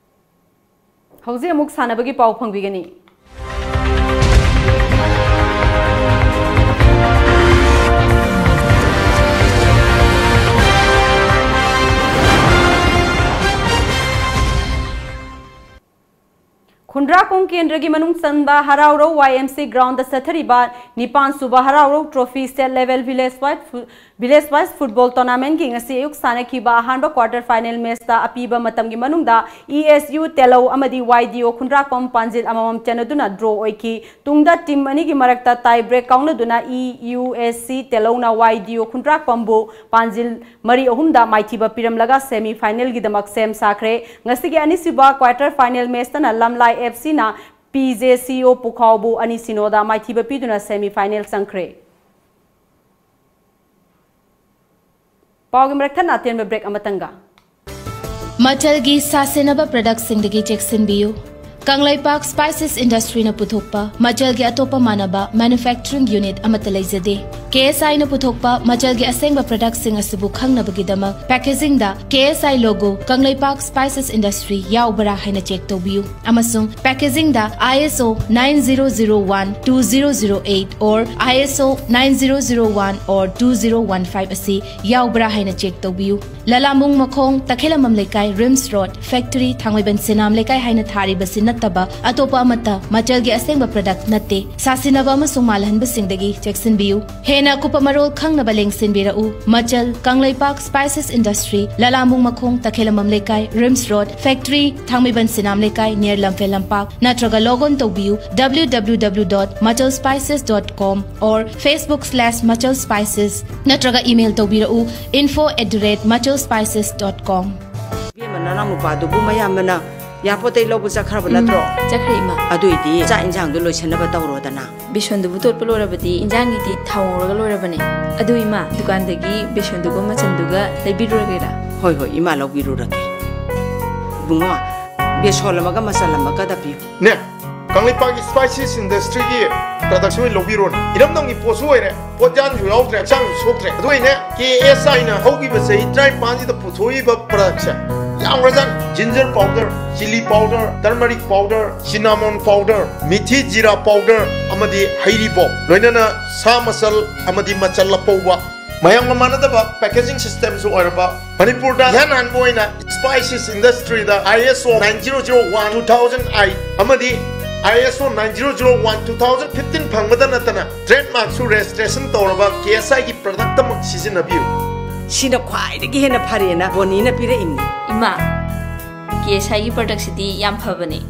ꯍꯧꯖꯤꯛ ꯑꯃꯨꯛ ꯁꯥꯟꯅꯕꯒꯤ ꯄꯥꯎ ꯐꯪꯕꯤꯒꯅꯤ꯫ ꯈꯨꯟꯗ꯭ꯔꯥꯛꯄꯝ ꯀꯦꯟꯗ꯭ꯔꯒꯤ ꯃꯅꯨꯡ ꯆꯟꯕ ꯍꯔꯥꯎꯔꯧ ꯋꯥꯏ ꯑꯦꯝ ꯁꯤ ꯒ꯭ꯔꯥꯎꯟꯗ ꯆꯠꯊꯔꯤꯕ ꯅꯤꯄꯥꯟ ꯁꯨꯕ ꯍꯔꯥꯎꯔꯧ ꯇ꯭ꯔꯣꯐꯤ ꯁ꯭ꯇꯦꯠ ꯂꯦꯚꯦꯜ ꯚꯤꯂꯦꯖ ꯋꯥꯏꯗ ꯐꯨ-, ꯚꯤꯂꯦꯖ ꯋꯥꯏꯗ ꯐꯨꯠꯕꯣꯜ ꯇꯣꯔꯅꯥꯃꯦꯟꯠꯀꯤ ꯉꯁꯤ ꯑꯌꯨꯛ ꯁꯥꯟꯅꯈꯤꯕ ꯑꯍꯥꯟꯕ ꯀ꯭ꯋꯥꯔꯇꯔ ꯐꯥꯏꯅꯦꯜ ꯃꯦꯆꯇ ꯑꯄꯤꯕ ꯃꯇꯝꯒꯤ ꯃꯅꯨꯡꯗ ꯏ ꯑꯦꯁ ꯌꯨ ꯇꯦꯂꯧ ꯑꯃꯗꯤ ꯋꯥꯏ ꯗꯤ ꯑꯣ ꯈꯨꯟꯗ꯭ꯔꯥꯛꯄꯝ ꯄꯥꯟꯖꯤꯜ ꯑꯃꯃꯝ ꯆꯟꯅꯗꯨꯅ ꯗ꯭ꯔꯣ ꯑꯣꯏꯈꯤ꯫ ꯇꯨꯡꯗ ꯇꯤꯝ ꯑꯅꯤꯒꯤ ꯃꯔꯛꯇ ꯇꯥꯏ break ꯀꯥꯎꯅꯗꯨꯅ E U S C ꯇꯦꯂꯧꯅ ꯋꯥꯏ ꯗꯤ ꯑꯣ ꯈꯨꯟꯗ꯭ꯔꯥꯛꯄꯝꯕꯨ ꯄꯥꯟꯖꯤꯜ ꯃꯔꯤ ꯑꯍꯨꯝꯗ ꯃꯥꯏꯊꯤꯕ ꯄꯤꯔꯝꯂꯒ ꯁꯦꯃꯤ ꯐꯥꯏꯅꯦꯜꯒꯤꯗꯃꯛ ꯁꯦꯝ ꯁꯥꯈ꯭ꯔꯦ꯫ ꯉꯁꯤꯒꯤ ꯑꯅꯤꯁꯨꯕ ꯀ꯭ꯋꯥꯔꯇꯔ ꯐꯥꯏꯅꯦꯜ ꯃꯦꯆꯇꯅ ꯂꯝꯂꯥꯏ ꯑꯦꯐ ꯁꯤꯅ ꯄꯤ ꯖꯦ ꯁꯤ ꯑꯣ ꯄꯨꯈꯥꯎꯕꯨ ꯑꯅꯤ ꯁꯤꯅꯣꯗ ꯃꯥꯏꯊꯤꯕ ꯄꯤꯗꯨꯅ ꯁꯦꯃꯤ ꯐꯥꯏꯅꯦꯜ ꯆꯪꯈ꯭ꯔꯦ꯫ ꯄꯥꯎꯒꯤ ꯃꯔꯛ ꯊꯠꯅ ꯑꯇꯦꯟꯕ ꯕ꯭ꯔꯦꯛ ꯑꯃꯇꯪꯒ꯫ ꯃꯆꯜꯒꯤ ꯁꯥꯁꯤꯟꯅꯕ ꯄ꯭ꯔꯗꯛꯁꯤꯡꯗꯒꯤ ꯆꯦꯛꯁꯤꯟꯕꯤꯌꯨ꯫ ꯀꯪꯂꯩꯄꯥꯛ ꯁ꯭ꯄꯥꯏꯁꯦꯁ ꯏꯟꯗꯁꯇ꯭ꯔꯤꯅ ꯄꯨꯊꯣꯛꯄ ꯃꯆꯜꯒꯤ ꯑꯇꯣꯞꯄ ꯃꯥꯟꯅꯕ ꯃꯦꯅꯨꯐꯦꯛꯆꯔꯤꯡ ꯌꯨꯅꯤꯠ ꯑꯃꯠꯇ ꯂꯩꯖꯗꯦ꯫ ꯀꯦ ꯑꯦꯁ ꯑꯥꯏꯅ ꯄꯨꯊꯣꯛꯄ ꯃꯆꯜꯒꯤ ꯑꯁꯦꯡꯕ ꯄ꯭ꯔꯗꯛꯁꯤꯡ ꯑꯁꯤꯕꯨ ꯈꯪꯅꯕꯒꯤꯗꯃꯛ ꯄꯦꯀꯦꯖꯤꯡꯗ ꯀꯦ ꯑꯦꯁ ꯑꯥꯏ ꯂꯣꯒꯣ ꯀꯪꯂꯩꯄꯥꯛ ꯁ꯭ꯄꯥꯏꯁꯦꯁ ꯏꯟꯗꯁꯇ꯭ꯔꯤ ꯌꯥꯎꯕ꯭ꯔꯥ ꯍꯥꯏꯅ ꯆꯦꯛ ꯇꯧꯕꯤꯌꯨ꯫ ꯑꯃꯁꯨꯡ ꯄꯦꯀꯦꯖꯤꯡꯗ I S O nine zero zero one two zero zero eight or I S O nine zero zero one or two zero one five ꯑꯁꯤ ꯌꯥꯎꯕ꯭ꯔꯥ ꯍꯥꯏꯅ ꯆꯦꯛ ꯇꯧꯕꯤꯌꯨ꯫ ꯂꯂꯥꯃꯨꯡ ꯃꯈꯣꯡ, ꯇꯈꯦꯂꯝꯕꯝ ꯂꯩꯀꯥꯏ, ꯔꯤꯝꯁ ꯔꯣꯗ, ꯐꯦꯛꯇꯔꯤ, ꯊꯥꯡꯃꯩꯕꯟ ꯁꯤꯅꯥꯝ ꯂꯩꯀꯥꯏ ꯍꯥꯏꯅ ꯊꯥꯔꯤꯕꯁꯤ ꯅꯠꯇꯕ ꯑꯇꯣꯞꯄ ꯑꯃꯠꯇ ꯃꯆꯜꯒꯤ ꯑꯁꯦꯡꯕ ꯄ꯭ꯔꯗꯛ ꯅꯠꯇꯦ꯫ ꯁꯥꯁꯤꯟꯅꯕ ꯑꯃꯁꯨꯡ ꯃꯥꯜꯍꯟꯕꯁꯤꯡꯗꯒꯤ ꯆꯦꯛꯁꯤꯟꯕꯤꯌꯨ꯫ ꯍꯦꯟꯅ ꯑꯀꯨꯞꯄ ꯃꯔꯣꯜ ꯈꯪꯅꯕ ꯂꯦꯡꯁꯤꯟꯕꯤꯔꯛꯎ꯫ ꯃꯆꯜ, ꯀꯪꯂꯩꯄꯥꯛ ꯁ꯭ꯄꯥꯏꯁꯦꯁ ꯏꯟꯗꯁꯇ꯭ꯔꯤ, ꯂꯂꯥꯃꯨꯡ ꯃꯈꯣꯡ, ꯇꯈꯦꯂꯝꯕꯝ ꯂꯩꯀꯥꯏ, ꯔꯤꯝꯁ ꯔꯣꯗ, ꯐꯦꯛꯇꯔꯤ, ꯊꯥꯡꯃꯩꯕꯟ ꯁꯤꯅꯥꯝ ꯂꯩꯀꯥꯏ, ꯅꯤꯌꯔ ꯂꯝꯐꯦꯜ ꯂꯝꯄꯥꯛ, ꯅꯠꯇ꯭ꯔꯒ log on ꯇꯧꯕꯤꯌꯨ W W W dot machal spices dot com or Facebook slash machal spices, ꯅꯠꯇ꯭ꯔꯒ email ꯇꯧꯕꯤꯔꯛꯎ info at the rate machal spices dot com꯫ ꯏꯕꯦꯝꯃ, ꯅꯅꯥꯎ ꯅꯨꯄꯥꯗꯨꯕꯨ ꯃꯌꯥꯝꯕꯅ ꯌꯥꯄꯣꯠꯇꯩ ꯂꯧꯕ ꯆꯠꯈ꯭ꯔꯕ ꯎꯝ, ꯅꯠꯇ꯭ꯔꯣ? ꯆꯠꯈ꯭ꯔꯦ, ꯏꯃꯥ꯫ ꯑꯗꯨꯏꯗꯤ ꯆꯥꯛ ꯏꯟꯖꯥꯡꯗꯣ ꯂꯣꯏꯁꯟꯅꯕ ꯇꯧꯔꯣꯗꯅ꯫ ꯕꯦꯁꯣꯟꯗꯨꯕꯨ ꯇꯣꯠꯄ ꯂꯣꯏꯔꯕꯗꯤ ꯏꯟꯖꯥꯡꯒꯤꯗꯤ ꯊꯥꯎ ꯉꯧꯔꯒ ꯂꯣꯏꯔꯕꯅꯦ꯫ ꯑꯗꯨ ꯏꯃꯥ, ꯗꯨꯀꯥꯟꯗꯒꯤ ꯕꯦꯁꯣꯟꯗꯨꯒ ꯃꯆꯟꯗꯨꯒ ꯂꯩꯕꯤꯔꯨꯔꯒꯦꯔꯥ? ꯍꯣꯏ, ꯍꯣꯏ, ꯏꯃꯥ ꯂꯧꯕꯤꯔꯨꯔꯒꯦ꯫ ꯏꯕꯨꯡꯉꯣ, ꯕꯦꯁꯣꯟ ꯑꯃꯒ ꯃꯆꯜ ꯑꯃꯒꯗ ꯄꯤꯌꯨ꯫ ꯅꯦ, ꯀꯪꯂꯩꯄꯥꯛꯀꯤ ꯁ꯭ꯄꯥꯏꯁꯦꯁ ꯏꯟꯗꯁꯇ꯭ꯔꯤꯒꯤ ꯄ꯭ꯔꯗꯛꯁꯦ ꯑꯣꯏꯅ ꯂꯧꯕꯤꯔꯣꯅꯦ꯫ ꯏꯔꯝꯗꯝꯒꯤ ꯄꯣꯠꯁꯨ ꯑꯣꯏꯔꯦ, ꯄꯣꯠꯌꯥꯟꯁꯨ ꯌꯥꯎꯗ꯭ꯔꯦ, ꯍꯛꯆꯥꯡꯁꯨ ꯁꯣꯛꯇ꯭ꯔꯦ꯫ ꯑꯗꯨ ꯑꯩꯅꯦ, ꯀꯦ ꯑꯦꯁ ꯑꯥꯏꯅ ꯍꯧꯈꯤꯕ ꯆꯍꯤ ꯇꯔꯥꯅꯤꯄꯥꯟꯁꯤꯗ ꯄꯨꯊꯣꯛꯏꯕ ꯄ꯭ꯔꯗꯛꯁꯦ ꯌꯥꯝꯈ꯭ꯔꯖꯥꯠꯅꯤ꯫ Ginger powder, chili powder, turmeric powder, cinnamon powder, methi jeera powder ꯑꯃꯗꯤ ꯍꯩꯔꯤꯕꯣꯞ, ꯂꯣꯏꯅꯅ ꯁꯥ ꯃꯆꯜ ꯑꯃꯗꯤ ꯃꯆꯜ ꯑꯄꯧꯕ ꯃꯌꯥꯝꯒ ꯃꯥꯟꯅꯗꯕ packaging systemꯁꯨ ꯑꯣꯏꯔꯕ, ꯃꯅꯤꯄꯨꯔꯗ ꯏꯍꯥꯟ ꯍꯥꯟꯕ ꯑꯣꯏꯅ spices industryꯗ ISO nine zero zero one two thousand eight ꯑꯃꯗꯤ ISO nine zero zero one two thousand fifteen ꯐꯪꯕꯗ ꯅꯠꯇꯅ trademarkꯁꯨ registration ꯇꯧꯔꯕ KSIꯒꯤ product ꯑꯃ ꯁꯤꯖꯤꯟꯅꯕꯤꯌꯨ꯫ ꯁꯤꯅ ꯈ꯭ꯋꯥꯏꯗꯒꯤ ꯍꯦꯟꯅ ꯐꯔꯦꯅ ꯕꯣꯅꯤꯅ ꯄꯤꯔꯛꯏꯅꯤ꯫ ꯏꯃꯥ, KSIꯒꯤ productꯁꯤꯗꯤ ꯌꯥꯝ ꯐꯕꯅꯦ꯫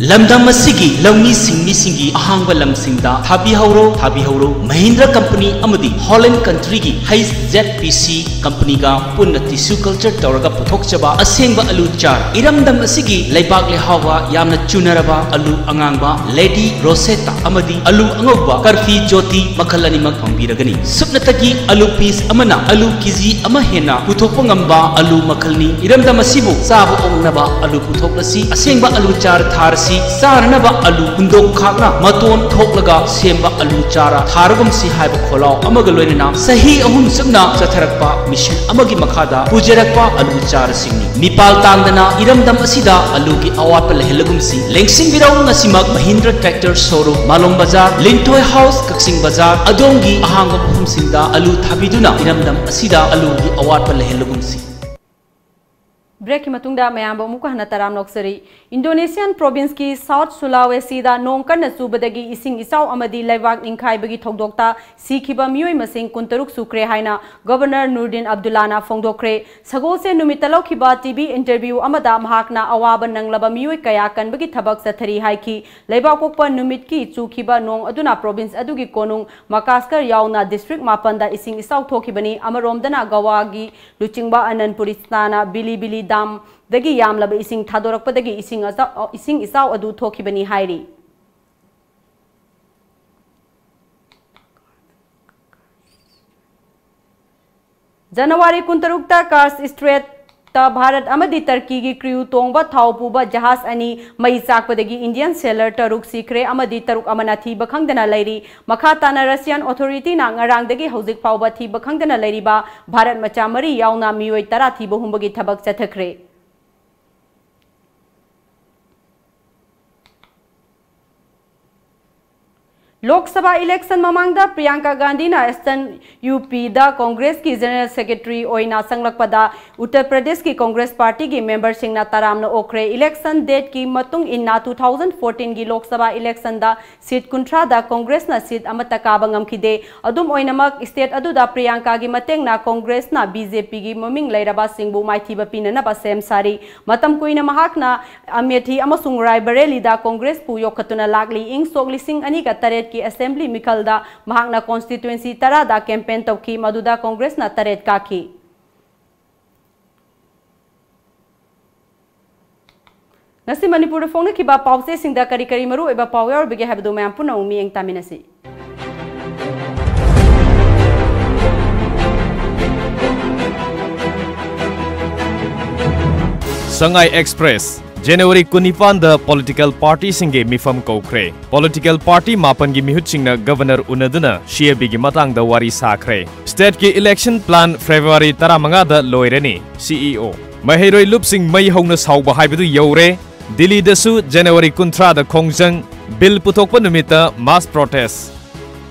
ꯂꯝꯗꯝ ꯑꯁꯤꯒꯤ ꯂꯧꯃꯤ ꯁꯤꯡꯃꯤꯁꯤꯡꯒꯤ ꯑꯍꯥꯡꯕ ꯂꯝꯁꯤꯡꯗ ꯊꯥꯕꯤꯍꯧꯔꯣ, ꯊꯥꯕꯤꯍꯧꯔꯣ꯫ Mahindra company ꯑꯃꯗꯤ Holland countryꯒꯤ H Z P C companyꯒ ꯄꯨꯟꯅ tissue culture ꯇꯧꯔꯒ ꯄꯨꯊꯣꯛꯆꯕ ꯑꯁꯦꯡꯕ ꯑꯂꯨ ꯆꯥꯔ꯫ ꯏꯔꯝꯗꯝ ꯑꯁꯤꯒꯤ ꯂꯩꯕꯥꯛ ꯂꯩꯍꯥꯎꯒ ꯌꯥꯝꯅ ꯆꯨꯅꯔꯕ ꯑꯂꯨ ꯑꯉꯥꯡꯕ Lady Rosetta ꯑꯃꯗꯤ ꯑꯂꯨ ꯑꯉꯧꯕ Karfi Jyoti ꯃꯈꯜ ꯑꯅꯤꯃꯛ ꯐꯪꯕꯤꯔꯒꯅꯤ꯫ ꯁꯨꯞꯅꯇꯒꯤ ꯑꯂꯨ piece ꯑꯃꯅ ꯑꯂꯨ KG ꯑꯃ ꯍꯦꯟꯅ ꯄꯨꯊꯣꯛꯄ ꯉꯝꯕ ꯑꯂꯨ ꯃꯈꯜꯅꯤ꯫ ꯏꯔꯝꯗꯝ ꯑꯁꯤꯕꯨ ꯆꯥꯕ ꯑꯣꯛꯅꯕ ꯑꯂꯨ ꯄꯨꯊꯣꯛꯂꯁꯤ꯫ ꯑꯁꯦꯡꯕ ꯑꯂꯨ ꯆꯥꯔ ꯊꯥꯔꯁꯤ꯫ ꯆꯥꯅꯅꯕ ꯑꯂꯨ ꯍꯨꯟꯗꯣꯛ ꯈꯥꯛꯅ ꯃꯇꯣꯟ ꯊꯣꯛꯂꯒ ꯁꯦꯝꯕ ꯑꯂꯨ ꯆꯥꯔ ꯊꯥꯔꯒꯨꯝꯁꯤ ꯍꯥꯏꯕ ꯈꯣꯜꯂꯥꯎ ꯑꯃꯒ ꯂꯣꯏꯅꯅ ꯆꯍꯤ ꯑꯍꯨꯝ ꯆꯨꯞꯅ ꯆꯠꯊꯔꯛꯄ mission ꯑꯃꯒꯤ ꯃꯈꯥꯗ ꯄꯨꯖꯔꯛꯄ ꯑꯂꯨ ꯆꯥꯔꯁꯤꯡꯅꯤ꯫ ꯃꯤꯄꯥꯜ ꯇꯥꯡꯗꯅ ꯏꯔꯝꯗꯝ ꯑꯁꯤꯗ ꯑꯂꯨꯒꯤ ꯑꯋꯥꯠꯄ ꯂꯩꯍꯜꯂꯒꯨꯝꯁꯤ꯫ ꯂꯦꯡꯁꯤꯟꯕꯤꯔꯧ ꯉꯁꯤꯃꯛ Mahindra Tractor Showroom, ꯃꯥꯂꯣꯝ ꯕꯖꯥꯔ, ꯂꯤꯟꯊꯣꯏ House, ꯀꯛꯆꯤꯡ ꯕꯖꯥꯔ꯫ ꯑꯗꯣꯝꯒꯤ ꯑꯍꯥꯡꯕ ꯃꯐꯝꯁꯤꯡꯗ ꯑꯂꯨ ꯊꯥꯕꯤꯗꯨꯅ ꯏꯔꯝꯗꯝ ꯑꯁꯤꯗ ꯑꯂꯨꯒꯤ ꯑꯋꯥꯠꯄ ꯂꯩꯍꯜꯂꯒꯨꯝꯁꯤ꯫ Breakꯀꯤ ꯃꯇꯨꯡꯗ ꯃꯌꯥꯝꯕꯨ ꯑꯃꯨꯛꯀ ꯍꯟꯅ ꯇꯔꯥꯝꯅ ꯑꯣꯛꯆꯔꯤ꯫ Indonesian provinceꯀꯤ South Sulawesyꯗ ꯅꯣꯡ ꯀꯟꯅ ꯆꯨꯕꯗꯒꯤ ꯏꯁꯤꯡ ꯏꯆꯥꯎ ꯑꯃꯗꯤ ꯂꯩꯕꯥꯛ ꯅꯤꯡꯈꯥꯏꯕꯒꯤ ꯊꯧꯗꯣꯛꯇ ꯁꯤꯈꯤꯕ ꯃꯤꯑꯣꯏ ꯃꯁꯤꯡ ꯀꯨꯟꯇꯔꯨꯛ ꯁꯨꯈ꯭ꯔꯦ ꯍꯥꯏꯅ Governor Nurdin Abdullahꯅ ꯐꯣꯡꯗꯣꯛꯈ꯭ꯔꯦ꯫ ꯁꯒꯣꯜꯁꯦꯟ ꯅꯨꯃꯤꯠꯇ ꯂꯧꯈꯤꯕ TV interview ꯑꯃꯗ ꯃꯍꯥꯛꯅ ꯑꯋꯥꯕ ꯅꯪꯂꯕ ꯃꯤꯑꯣꯏ ꯀꯌꯥ ꯀꯟꯕꯒꯤ ꯊꯕꯛ ꯆꯠꯊꯔꯤ ꯍꯥꯏꯈꯤ꯫ ꯂꯩꯕꯥꯛꯄꯣꯛꯄ ꯅꯨꯃꯤꯠꯀꯤ ꯆꯨꯈꯤꯕ ꯅꯣꯡ ꯑꯗꯨꯅ province ꯑꯗꯨꯒꯤ ꯀꯣꯅꯨꯡ Makaskar ꯌꯥꯎꯅ district ꯃꯥꯄꯟꯗ ꯏꯁꯤꯡ ꯏꯆꯥꯎ ꯊꯣꯛꯈꯤꯕꯅꯤ꯫ ꯑꯃꯔꯣꯝꯗꯅ ꯒꯋꯥꯒꯤ ꯂꯨꯆꯤꯡꯕ ꯑꯅꯟꯄꯨꯔꯤ ꯁꯅꯥꯅ ꯕꯤꯂꯤꯕꯤꯂꯤ ꯗꯥꯝꯗꯒꯤ ꯌꯥꯝꯂꯕ ꯏꯁꯤꯡ ꯊꯥꯗꯣꯔꯛꯄꯗꯒꯤ ꯏꯁꯤꯡ ꯑꯆꯥꯎ-, ꯏꯁꯤꯡ ꯏꯆꯥꯎ ꯑꯗꯨ ꯊꯣꯛꯈꯤꯕꯅꯤ ꯍꯥꯏꯔꯤ꯫ ꯖꯅꯋꯥꯔꯤ ꯀꯨꯟꯇꯔꯨꯛꯇ Kerch Straitꯇ ꯚꯥꯔꯠ ꯑꯃꯗꯤ ꯇꯔꯀꯤꯒꯤ crew ꯇꯣꯡꯕ ꯊꯥꯎ ꯄꯨꯕ ꯖꯍꯥꯖ ꯑꯅꯤ ꯃꯩ ꯆꯥꯛꯄꯗꯒꯤ Indian sailor ꯇꯔꯨꯛ ꯁꯤꯈ꯭ꯔꯦ ꯑꯃꯗꯤ ꯇꯔꯨꯛ ꯑꯃꯅ ꯊꯤꯕ ꯈꯪꯗꯅ ꯂꯩꯔꯤ꯫ ꯃꯈꯥ ꯇꯥꯅ Russian authorityꯅ ꯉꯔꯥꯡꯗꯒꯤ ꯍꯧꯖꯤꯛ ꯐꯥꯎꯕ ꯊꯤꯕ ꯈꯪꯗꯅ ꯂꯩꯔꯤꯕ ꯚꯥꯔꯠ ꯃꯆꯥ ꯃꯔꯤ ꯌꯥꯎꯅ ꯃꯤꯑꯣꯏ ꯇꯔꯥ ꯊꯤꯕ ꯍꯨꯝꯕꯒꯤ ꯊꯕꯛ ꯆꯠꯊꯈ꯭ꯔꯦ꯫ ꯂꯣꯛ ꯁꯚꯥ ꯏꯂꯦꯛꯁꯟ ꯃꯃꯥꯡꯗ ꯄ꯭ꯔꯤꯌꯥꯡꯀꯥ ꯒꯥꯟꯙꯤꯅ ꯏꯁꯇꯔꯟ ꯌꯨ ꯄꯤꯗ ꯀꯣꯡꯒ꯭ꯔꯦꯁꯀꯤ ꯖꯦꯅꯔꯦꯜ ꯁꯦꯀ꯭ꯔꯦꯇꯔꯤ ꯑꯣꯏꯅ ꯆꯪꯂꯛꯄꯗ ꯎꯠꯇꯔ ꯄ꯭ꯔꯗꯦꯁꯀꯤ ꯀꯣꯡꯒ꯭ꯔꯦꯁ ꯄꯥꯔꯇꯤꯒꯤ ꯃꯦꯝꯕꯔꯁꯤꯡꯅ ꯇꯔꯥꯝꯅ ꯑꯣꯛꯈ꯭ꯔꯦ꯫ ꯏꯂꯦꯛꯁꯟ ꯗꯦꯠꯀꯤ ꯃꯇꯨꯡ ꯏꯟꯅ two thousand fourteen ꯒꯤ ꯂꯣꯛ ꯁꯚꯥ ꯏꯂꯦꯛꯁꯟꯗ ꯁꯤꯠ ꯀꯨꯟꯊ꯭ꯔꯥꯗ ꯀꯣꯡꯒ꯭ꯔꯦꯁꯅ ꯁꯤꯠ ꯑꯃꯠꯇ ꯀꯥꯕ ꯉꯝꯈꯤꯗꯦ꯫ ꯑꯗꯨꯝ ꯑꯣꯏꯅꯃꯛ, ꯁ꯭ꯇꯦꯠ ꯑꯗꯨꯗ ꯄ꯭ꯔꯤꯌꯥꯡꯀꯥꯒꯤ ꯃꯇꯦꯡꯅ ꯀꯣꯡꯒ꯭ꯔꯦꯁꯅ ꯕꯤ ꯖꯦ ꯄꯤꯒꯤ ꯃꯃꯤꯡ ꯂꯩꯔꯕꯁꯤꯡꯕꯨ ꯃꯥꯏꯊꯤꯕ ꯄꯤꯅꯅꯕ ꯁꯦꯝ ꯁꯥꯔꯤ꯫ ꯃꯇꯝ ꯀꯨꯏꯅ ꯃꯍꯥꯛꯅ ꯑꯃꯦꯊꯤ ꯑꯃꯁꯨꯡ ꯔꯥꯏꯕꯔꯦꯂꯤꯗ ꯀꯣꯡꯒ꯭ꯔꯦꯁꯄꯨ ꯌꯣꯛꯈꯠꯇꯨꯅ ꯂꯥꯛꯂꯤ꯫ ꯏꯪ ꯁꯣꯛ ꯂꯤꯁꯤꯡ ꯑꯅꯤꯒ ꯇꯔꯦꯠꯀꯤ ꯑꯦꯁꯦꯝꯕ꯭ꯂꯤ ꯃꯤꯈꯜꯗ ꯃꯍꯥꯛꯅ ꯀꯣꯟꯁꯇꯤꯇ꯭ꯋꯦꯟꯁꯤ ꯇꯔꯥꯗ ꯀꯦꯝꯄꯦꯟ ꯇꯧꯈꯤ, ꯃꯗꯨꯗ ꯀꯣꯡꯒ꯭ꯔꯦꯁꯅ ꯇꯔꯦꯠ ꯀꯥꯈꯤ꯫ ꯉꯁꯤ ꯃꯅꯤꯄꯨꯔꯗ ꯐꯣꯡꯅꯈꯤꯕ ꯄꯥꯎꯆꯦꯁꯤꯡꯗ ꯀꯔꯤ ꯀꯔꯤ ꯃꯔꯨꯑꯣꯏꯕ ꯄꯥꯎ ꯌꯥꯎꯔꯤꯕꯒꯦ ꯍꯥꯏꯕꯗꯨ ꯃꯌꯥꯝ ꯄꯨꯟꯅ ꯑꯃꯨꯛ ꯃꯤꯠꯌꯦꯡ ꯇꯥꯃꯤꯟꯅꯁꯤ꯫ ꯁꯉꯥꯏ ꯑꯦꯛꯁꯄ꯭ꯔꯦꯁ, ꯖꯅꯋꯥꯔꯤ ꯀꯨꯟꯅꯤꯄꯥꯟꯗ ꯄꯣꯂꯤꯇꯤꯀꯦꯜ ꯄꯥꯔꯇꯤꯁꯤꯡꯒꯤ ꯃꯤꯐꯝ ꯀꯧꯈ꯭ꯔꯦ꯫ ꯄꯣꯂꯤꯇꯤꯀꯦꯜ ꯄꯥꯔꯇꯤ ꯃꯥꯄꯟꯒꯤ ꯃꯤꯍꯨꯠꯁꯤꯡꯅ ꯒꯕꯔꯅꯔ ꯎꯅꯗꯨꯅ ꯁꯤ ꯑꯦ ꯕꯤꯒꯤ ꯃꯇꯥꯡꯗ ꯋꯥꯔꯤ ꯁꯥꯈ꯭ꯔꯦ꯫ ꯁ꯭ꯇꯦꯠꯀꯤ ꯏꯂꯦꯛꯁꯟ ꯄ꯭ꯂꯥꯟ ꯐꯦꯕ꯭ꯔꯨꯋꯥꯔꯤ ꯇꯔꯥꯃꯉꯥꯗ ꯂꯣꯏꯔꯅꯤ꯫ ꯁꯤ ꯏ ꯑꯣ, ꯃꯍꯩꯔꯣꯏ ꯂꯨꯞꯁꯤꯡ ꯃꯩ ꯍꯧꯅ ꯁꯥꯎꯕ ꯍꯥꯏꯕꯗꯨ ꯌꯧꯔꯦ꯫ ꯗꯤꯜꯂꯤꯗꯁꯨ ꯖꯅꯋꯥꯔꯤ ꯀꯨꯟꯊ꯭ꯔꯥꯗ ꯈꯣꯡꯖꯪ, ꯕꯤꯜ ꯄꯨꯊꯣꯛꯄ ꯅꯨꯃꯤꯠꯇ ꯃꯥꯁ ꯄ꯭ꯔꯣꯇꯦꯁ꯫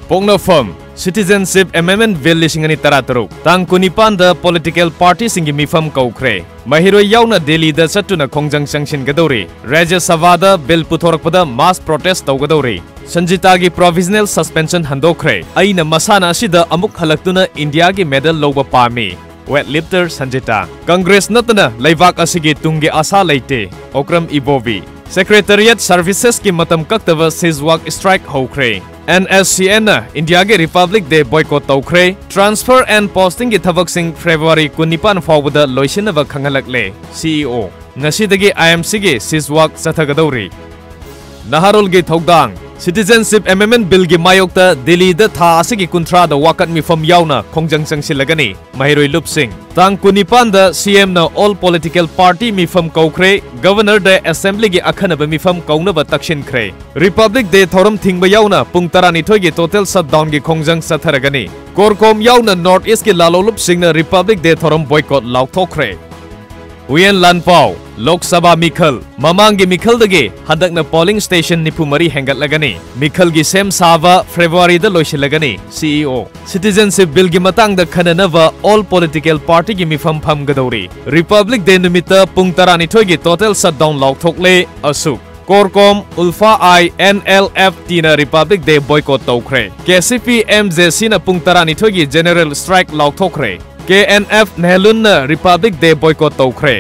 ꯄꯣꯛꯅꯐꯝ, ꯁꯤꯇꯤꯖꯦꯟꯁꯤꯞ ꯑꯦꯃꯦꯟꯗꯃꯦꯟꯠ ꯕꯤꯜ ꯂꯤꯁꯤꯡ ꯑꯅꯤ ꯇꯔꯥꯇꯔꯨꯛ, ꯇꯥꯡ ꯀꯨꯟꯅꯤꯄꯥꯟꯗ ꯄꯣꯂꯤꯇꯤꯀꯦꯜ ꯄꯥꯔꯇꯤꯁꯤꯡꯒꯤ ꯃꯤꯐꯝ ꯀꯧꯈ꯭ꯔꯦ꯫ ꯃꯍꯩꯔꯣꯏ ꯌꯥꯎꯅ ꯗꯤꯜꯂꯤꯗ ꯆꯠꯇꯨꯅ ꯈꯣꯡꯖꯪ ꯆꯪꯁꯤꯟꯒꯗꯧꯔꯤ꯫ ꯔꯥꯖ꯭ꯌ ꯁꯚꯥꯗ ꯕꯤꯜ ꯄꯨꯊꯣꯔꯛꯄꯗ ꯃꯥꯁ ꯄ꯭ꯔꯣꯇꯦꯁ ꯇꯧꯒꯗꯧꯔꯤ꯫ ꯁꯟꯖꯤꯇꯥꯒꯤ ꯄ꯭ꯔꯣꯚꯤꯖꯅꯦꯜ ꯁꯁꯄꯦꯟꯁꯟ ꯍꯟꯗꯣꯛꯈ꯭ꯔꯦ꯫ ꯑꯩꯅ ꯃꯁꯥꯟꯅ ꯑꯁꯤꯗ ꯑꯃꯨꯛ ꯍꯜꯂꯛꯇꯨꯅ ꯏꯟꯗꯤꯌꯥꯒꯤ ꯃꯦꯗꯜ ꯂꯧꯕ ꯄꯥꯝꯃꯤ꯫ ꯋꯦꯠ ꯂꯤꯐꯇꯔ ꯁꯟꯖꯤꯇꯥ꯫ ꯀꯪꯒ꯭ꯔꯦꯁ ꯅꯠꯇꯅ ꯂꯩꯕꯥꯛ ꯑꯁꯤꯒꯤ ꯇꯨꯡꯒꯤ ꯑꯥꯁꯥ ꯂꯩꯇꯦ꯫ ꯑꯣꯀ꯭ꯔꯝ ꯏꯕꯣꯕꯤ꯫ ꯁꯦꯀ꯭ꯔꯦꯇꯔꯤꯌꯦꯠ ꯁꯔꯚꯤꯁꯦꯁꯀꯤ ꯃꯇꯝ ꯀꯛꯇꯕ ꯁꯤꯖꯋꯥꯛ ꯁ꯭ꯇ꯭ꯔꯥꯏꯛ ꯍꯧꯈ꯭ꯔꯦ꯫ ꯑꯦꯟ ꯑꯦꯁ ꯁꯤ ꯑꯦꯟꯅ ꯏꯟꯗꯤꯌꯥꯒꯤ ꯔꯤꯄꯕ꯭ꯂꯤꯛ ꯗꯦ ꯕꯣꯏꯀꯣꯠ ꯇꯧꯈ꯭ꯔꯦ꯫ ꯇ꯭ꯔꯥꯟꯁꯐꯔ ꯑꯦꯟ ꯄꯣꯁꯇꯤꯡꯒꯤ ꯊꯕꯛꯁꯤꯡ ꯐꯦꯕ꯭ꯔꯨꯋꯥꯔꯤ ꯀꯨꯟꯅꯤꯄꯥꯟ ꯐꯥꯎꯕꯗ ꯂꯣꯏꯁꯤꯟꯅꯕ ꯈꯪꯍꯜꯂꯛꯂꯦ꯫ ꯁꯤ ꯏ ꯑꯣ꯫ ꯉꯁꯤꯗꯒꯤ ꯑꯥꯏ ꯑꯦꯝ ꯁꯤꯒꯤ ꯁꯤꯖꯋꯥꯛ ꯆꯠꯊꯒꯗꯧꯔꯤ꯫ ꯅꯍꯥꯔꯣꯜꯒꯤ ꯊꯧꯗꯥꯡ꯫ ꯁꯤꯇꯤꯖꯦꯟꯁꯤꯞ ꯑꯦꯃꯦꯟꯗꯃꯦꯟꯠ ꯕꯤꯜꯒꯤ ꯃꯥꯌꯣꯛꯇ ꯗꯤꯜꯂꯤꯗ ꯊꯥ ꯑꯁꯤꯒꯤ ꯀꯨꯟꯊ꯭ꯔꯥꯗ ꯋꯥꯀꯠ ꯃꯤꯐꯝ ꯌꯥꯎꯅ ꯈꯣꯡꯖꯪ ꯆꯪꯁꯤꯜꯂꯒꯅꯤ꯫ ꯃꯍꯩꯔꯣꯏ ꯂꯨꯞꯁꯤꯡ꯫ ꯇꯥꯡ ꯀꯨꯟꯅꯤꯄꯥꯟꯗ ꯁꯤ ꯑꯦꯝꯅ ꯑꯣꯜ ꯄꯣꯂꯤꯇꯤꯀꯦꯜ ꯄꯥꯔꯇꯤ ꯃꯤꯐꯝ ꯀꯧꯈ꯭ꯔꯦ꯫ ꯒꯕꯔꯅꯔꯗ ꯑꯦꯁꯦꯝꯕ꯭ꯂꯤꯒꯤ ꯑꯈꯟꯅꯕ ꯃꯤꯐꯝ ꯀꯧꯅꯕ ꯇꯛꯁꯤꯟꯈ꯭ꯔꯦ꯫ ꯔꯤꯄꯕ꯭ꯂꯤꯛ ꯗꯦ ꯊꯧꯔꯝ ꯊꯤꯡꯕ ꯌꯥꯎꯅ ꯄꯨꯡ ꯇꯔꯥꯅꯤꯊꯣꯏꯒꯤ ꯇꯣꯇꯦꯜ ꯁꯠꯗꯥꯎꯟꯒꯤ ꯈꯣꯡꯖꯪ ꯆꯠꯊꯔꯒꯅꯤ꯫ ꯀꯣꯔꯀꯣꯝ ꯌꯥꯎꯅ ꯅꯣꯔꯠ ꯏꯁ꯭ꯠꯀꯤ ꯂꯥꯂꯣꯡꯂꯨꯞꯁꯤꯡꯅ ꯔꯤꯄꯕ꯭ꯂꯤꯛ ꯗꯦ ꯊꯧꯔꯝ ꯕꯣꯏꯀꯣꯠ ꯂꯥꯎꯊꯣꯛꯈ꯭ꯔꯦ꯫ ꯍꯨꯌꯦꯟ ꯂꯥꯟꯄꯥꯎ, ꯂꯣꯛ ꯁꯚꯥ ꯃꯤꯈꯜ꯫ ꯃꯃꯥꯡꯒꯤ ꯃꯤꯈꯜꯗꯒꯤ ꯍꯟꯗꯛꯅ polling station ꯅꯤꯐꯨ ꯃꯔꯤ ꯍꯦꯟꯒꯠꯂꯒꯅꯤ꯫ ꯃꯤꯈꯜꯒꯤ ꯁꯦꯝ ꯁꯥꯕ February ꯗ ꯂꯣꯏꯁꯤꯜꯂꯒꯅꯤ꯫ C E O꯫ Citizenship Bill ꯒꯤ ꯃꯇꯥꯡꯗ ꯈꯟꯅꯅꯕ all political party ꯒꯤ ꯃꯤꯐꯝ ꯐꯝꯒꯗꯧꯔꯤ꯫ Republic Day ꯅꯨꯃꯤꯠꯇ ꯄꯨꯡ ꯇꯔꯥꯅꯤꯊꯣꯏꯒꯤ total shutdown ꯂꯥꯎꯊꯣꯛꯂꯦ꯫ ꯑꯁꯨꯛ꯫ CORCOM, ULFA-I, N L F T ꯅ Republic Day boycott ꯇꯧꯈ꯭ꯔꯦ꯫ K C P M J C ꯅ ꯄꯨꯡ ꯇꯔꯥꯅꯤꯊꯣꯏꯒꯤ general strike ꯂꯥꯎꯊꯣꯛꯈ꯭ꯔꯦ꯫ K N F ꯅꯦꯍꯂꯨꯟꯅ Republic Day boycott ꯇꯧꯈ꯭ꯔꯦ꯫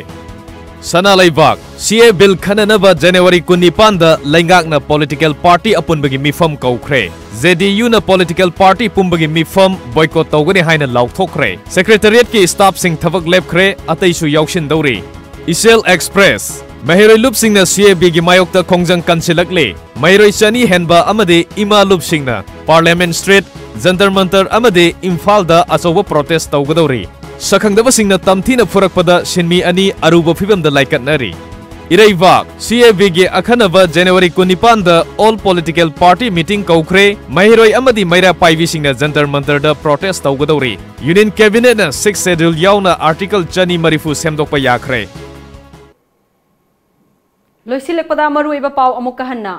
ꯁꯅꯥ ꯂꯩꯕꯥꯛ, C A Bill ꯈꯟꯅꯅꯕ January ꯀꯨꯟꯅꯤꯄꯥꯟꯗ ꯂꯩꯉꯥꯛꯅ political party ꯑꯄꯨꯟꯕꯒꯤ ꯃꯤꯐꯝ ꯀꯧꯈ꯭ꯔꯦ꯫ J D U ꯅ political party ꯄꯨꯝꯕꯒꯤ ꯃꯤꯐꯝ boycott ꯇꯧꯒꯅꯤ ꯍꯥꯏꯅ ꯂꯥꯎꯊꯣꯛꯈ꯭ꯔꯦ꯫ Secretariat ꯀꯤ staff ꯁꯤꯡ ꯊꯕꯛ ꯂꯦꯞꯈ꯭ꯔꯦ, ꯑꯇꯩꯁꯨ ꯌꯥꯎꯁꯤꯟꯗꯧꯔꯤ꯫ ꯏꯆꯦꯜ Express, ꯃꯍꯩꯔꯣꯏ ꯂꯨꯞꯁꯤꯡꯅ C A B ꯒꯤ ꯃꯥꯌꯣꯛꯇ ꯈꯣꯡꯖꯪ ꯀꯟꯁꯤꯜꯂꯛꯂꯤ꯫ ꯃꯍꯩꯔꯣꯏ ꯆꯅꯤ ꯍꯦꯟꯕ ꯑꯃꯗꯤ ꯏꯃꯥ ꯂꯨꯞꯁꯤꯡꯅ Parliament Street, ꯖꯟꯇꯔ ꯃꯟꯇꯔ ꯑꯃꯗꯤ ꯏꯝꯐꯥꯜꯗ ꯑꯆꯧꯕ protest ꯇꯧꯒꯗꯧꯔꯤ꯫ ꯁꯛꯈꯪꯗꯕꯁꯤꯡꯅ ꯇꯝꯊꯤꯅ ꯐꯨꯔꯛꯄꯗ ꯁꯤꯟꯃꯤ ꯑꯅꯤ ꯑꯔꯨꯕ ꯐꯤꯚꯝꯗ ꯂꯥꯏꯀꯠꯅꯔꯤ꯫ ꯏꯔꯩꯕꯥꯛ, C A B ꯒꯤ ꯑꯈꯟꯅꯕ January ꯀꯨꯟꯅꯤꯄꯥꯟꯗ all political party meeting ꯀꯧꯈ꯭ꯔꯦ꯫ ꯃꯍꯩꯔꯣꯏ ꯑꯃꯗꯤ ꯃꯩꯔꯥ ꯄꯥꯏꯕꯤꯁꯤꯡꯅ ꯖꯟꯇꯔ ꯃꯟꯇꯔꯗ protest ꯇꯧꯒꯗꯧꯔꯤ꯫ Union Cabinet ꯅ Sixth Schedule ꯌꯥꯎꯅ Article ꯆꯅꯤ ꯃꯔꯤꯐꯨ ꯁꯦꯝꯗꯣꯛꯄ ꯌꯥꯈ꯭ꯔꯦ꯫ ꯂꯣꯏꯁꯤꯜꯂꯛꯄꯗ ꯃꯔꯨꯑꯣꯏꯕ ꯄꯥꯎ ꯑꯃꯨꯛꯀ ꯍꯟꯅ꯫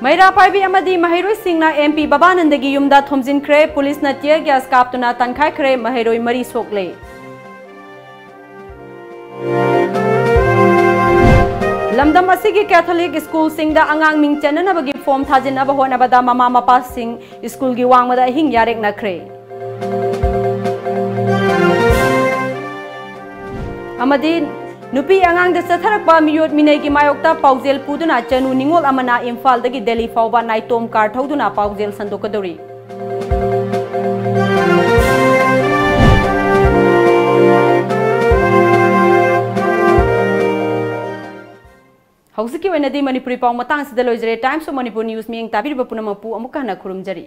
ꯃꯩꯔꯥ ꯄꯥꯏꯕꯤ ꯑꯃꯗꯤ ꯃꯍꯩꯔꯣꯏꯁꯤꯡꯅ M P ꯕꯕꯥꯅꯟꯗꯒꯤ ꯌꯨꯝꯗ ꯊꯣꯝꯖꯤꯟꯈ꯭ꯔꯦ꯫ ꯄꯨꯂꯤꯁꯅ tear gas ꯀꯥꯞꯇꯨꯅ ꯇꯥꯟꯈꯥꯏꯈ꯭ꯔꯦ꯫ ꯃꯍꯩꯔꯣꯏ ꯃꯔꯤ ꯁꯣꯛꯂꯦ꯫ ꯂꯝꯗꯝ ꯑꯁꯤꯒꯤ Catholic school ꯁꯤꯡꯗ ꯑꯉꯥꯡ ꯃꯤꯡ ꯆꯟꯅꯅꯕꯒꯤ form ꯊꯥꯖꯤꯟꯅꯕ ꯍꯣꯠꯅꯕꯗ ꯃꯃꯥ ꯃꯄꯥꯁꯤꯡ school ꯒꯤ ꯋꯥꯡꯃꯗ ꯑꯍꯤꯡ ꯌꯥꯔꯦꯛꯅꯈ꯭ꯔꯦ꯫ ꯑꯃꯗꯤ ꯅꯨꯄꯤ ꯑꯉꯥꯡꯗ ꯆꯠꯊꯔꯛꯄ ꯃꯤꯑꯣꯠ ꯃꯤꯅꯩꯒꯤ ꯃꯥꯌꯣꯛꯇ ꯄꯥꯎꯖꯦꯜ ꯄꯨꯗꯨꯅ ꯆꯅꯨ ꯅꯤꯉꯣꯜ ꯑꯃꯅ ꯏꯝꯐꯥꯜꯗꯒꯤ ꯗꯦꯜꯂꯤ ꯐꯥꯎꯕ ꯅꯥꯏꯇꯣꯝ car ꯊꯧꯗꯨꯅ ꯄꯥꯎꯖꯦꯜ ꯁꯟꯗꯣꯛꯀꯗꯧꯔꯤ꯫ ꯍꯧꯖꯤꯛꯀꯤ ꯑꯣꯏꯅꯗꯤ ꯃꯅꯤꯄꯨꯔꯤ ꯄꯥꯎ ꯃꯇꯥꯡ ꯑꯁꯤꯗ ꯂꯣꯏꯖꯔꯦ꯫ Times of Manipur News ꯃꯤꯠꯌꯦꯡ ꯇꯥꯕꯤꯔꯤꯕ ꯄꯨꯝꯅꯃꯛꯄꯨ ꯑꯃꯨꯛꯀ ꯍꯟꯅ ꯈꯨꯔꯨꯝꯖꯔꯤ꯫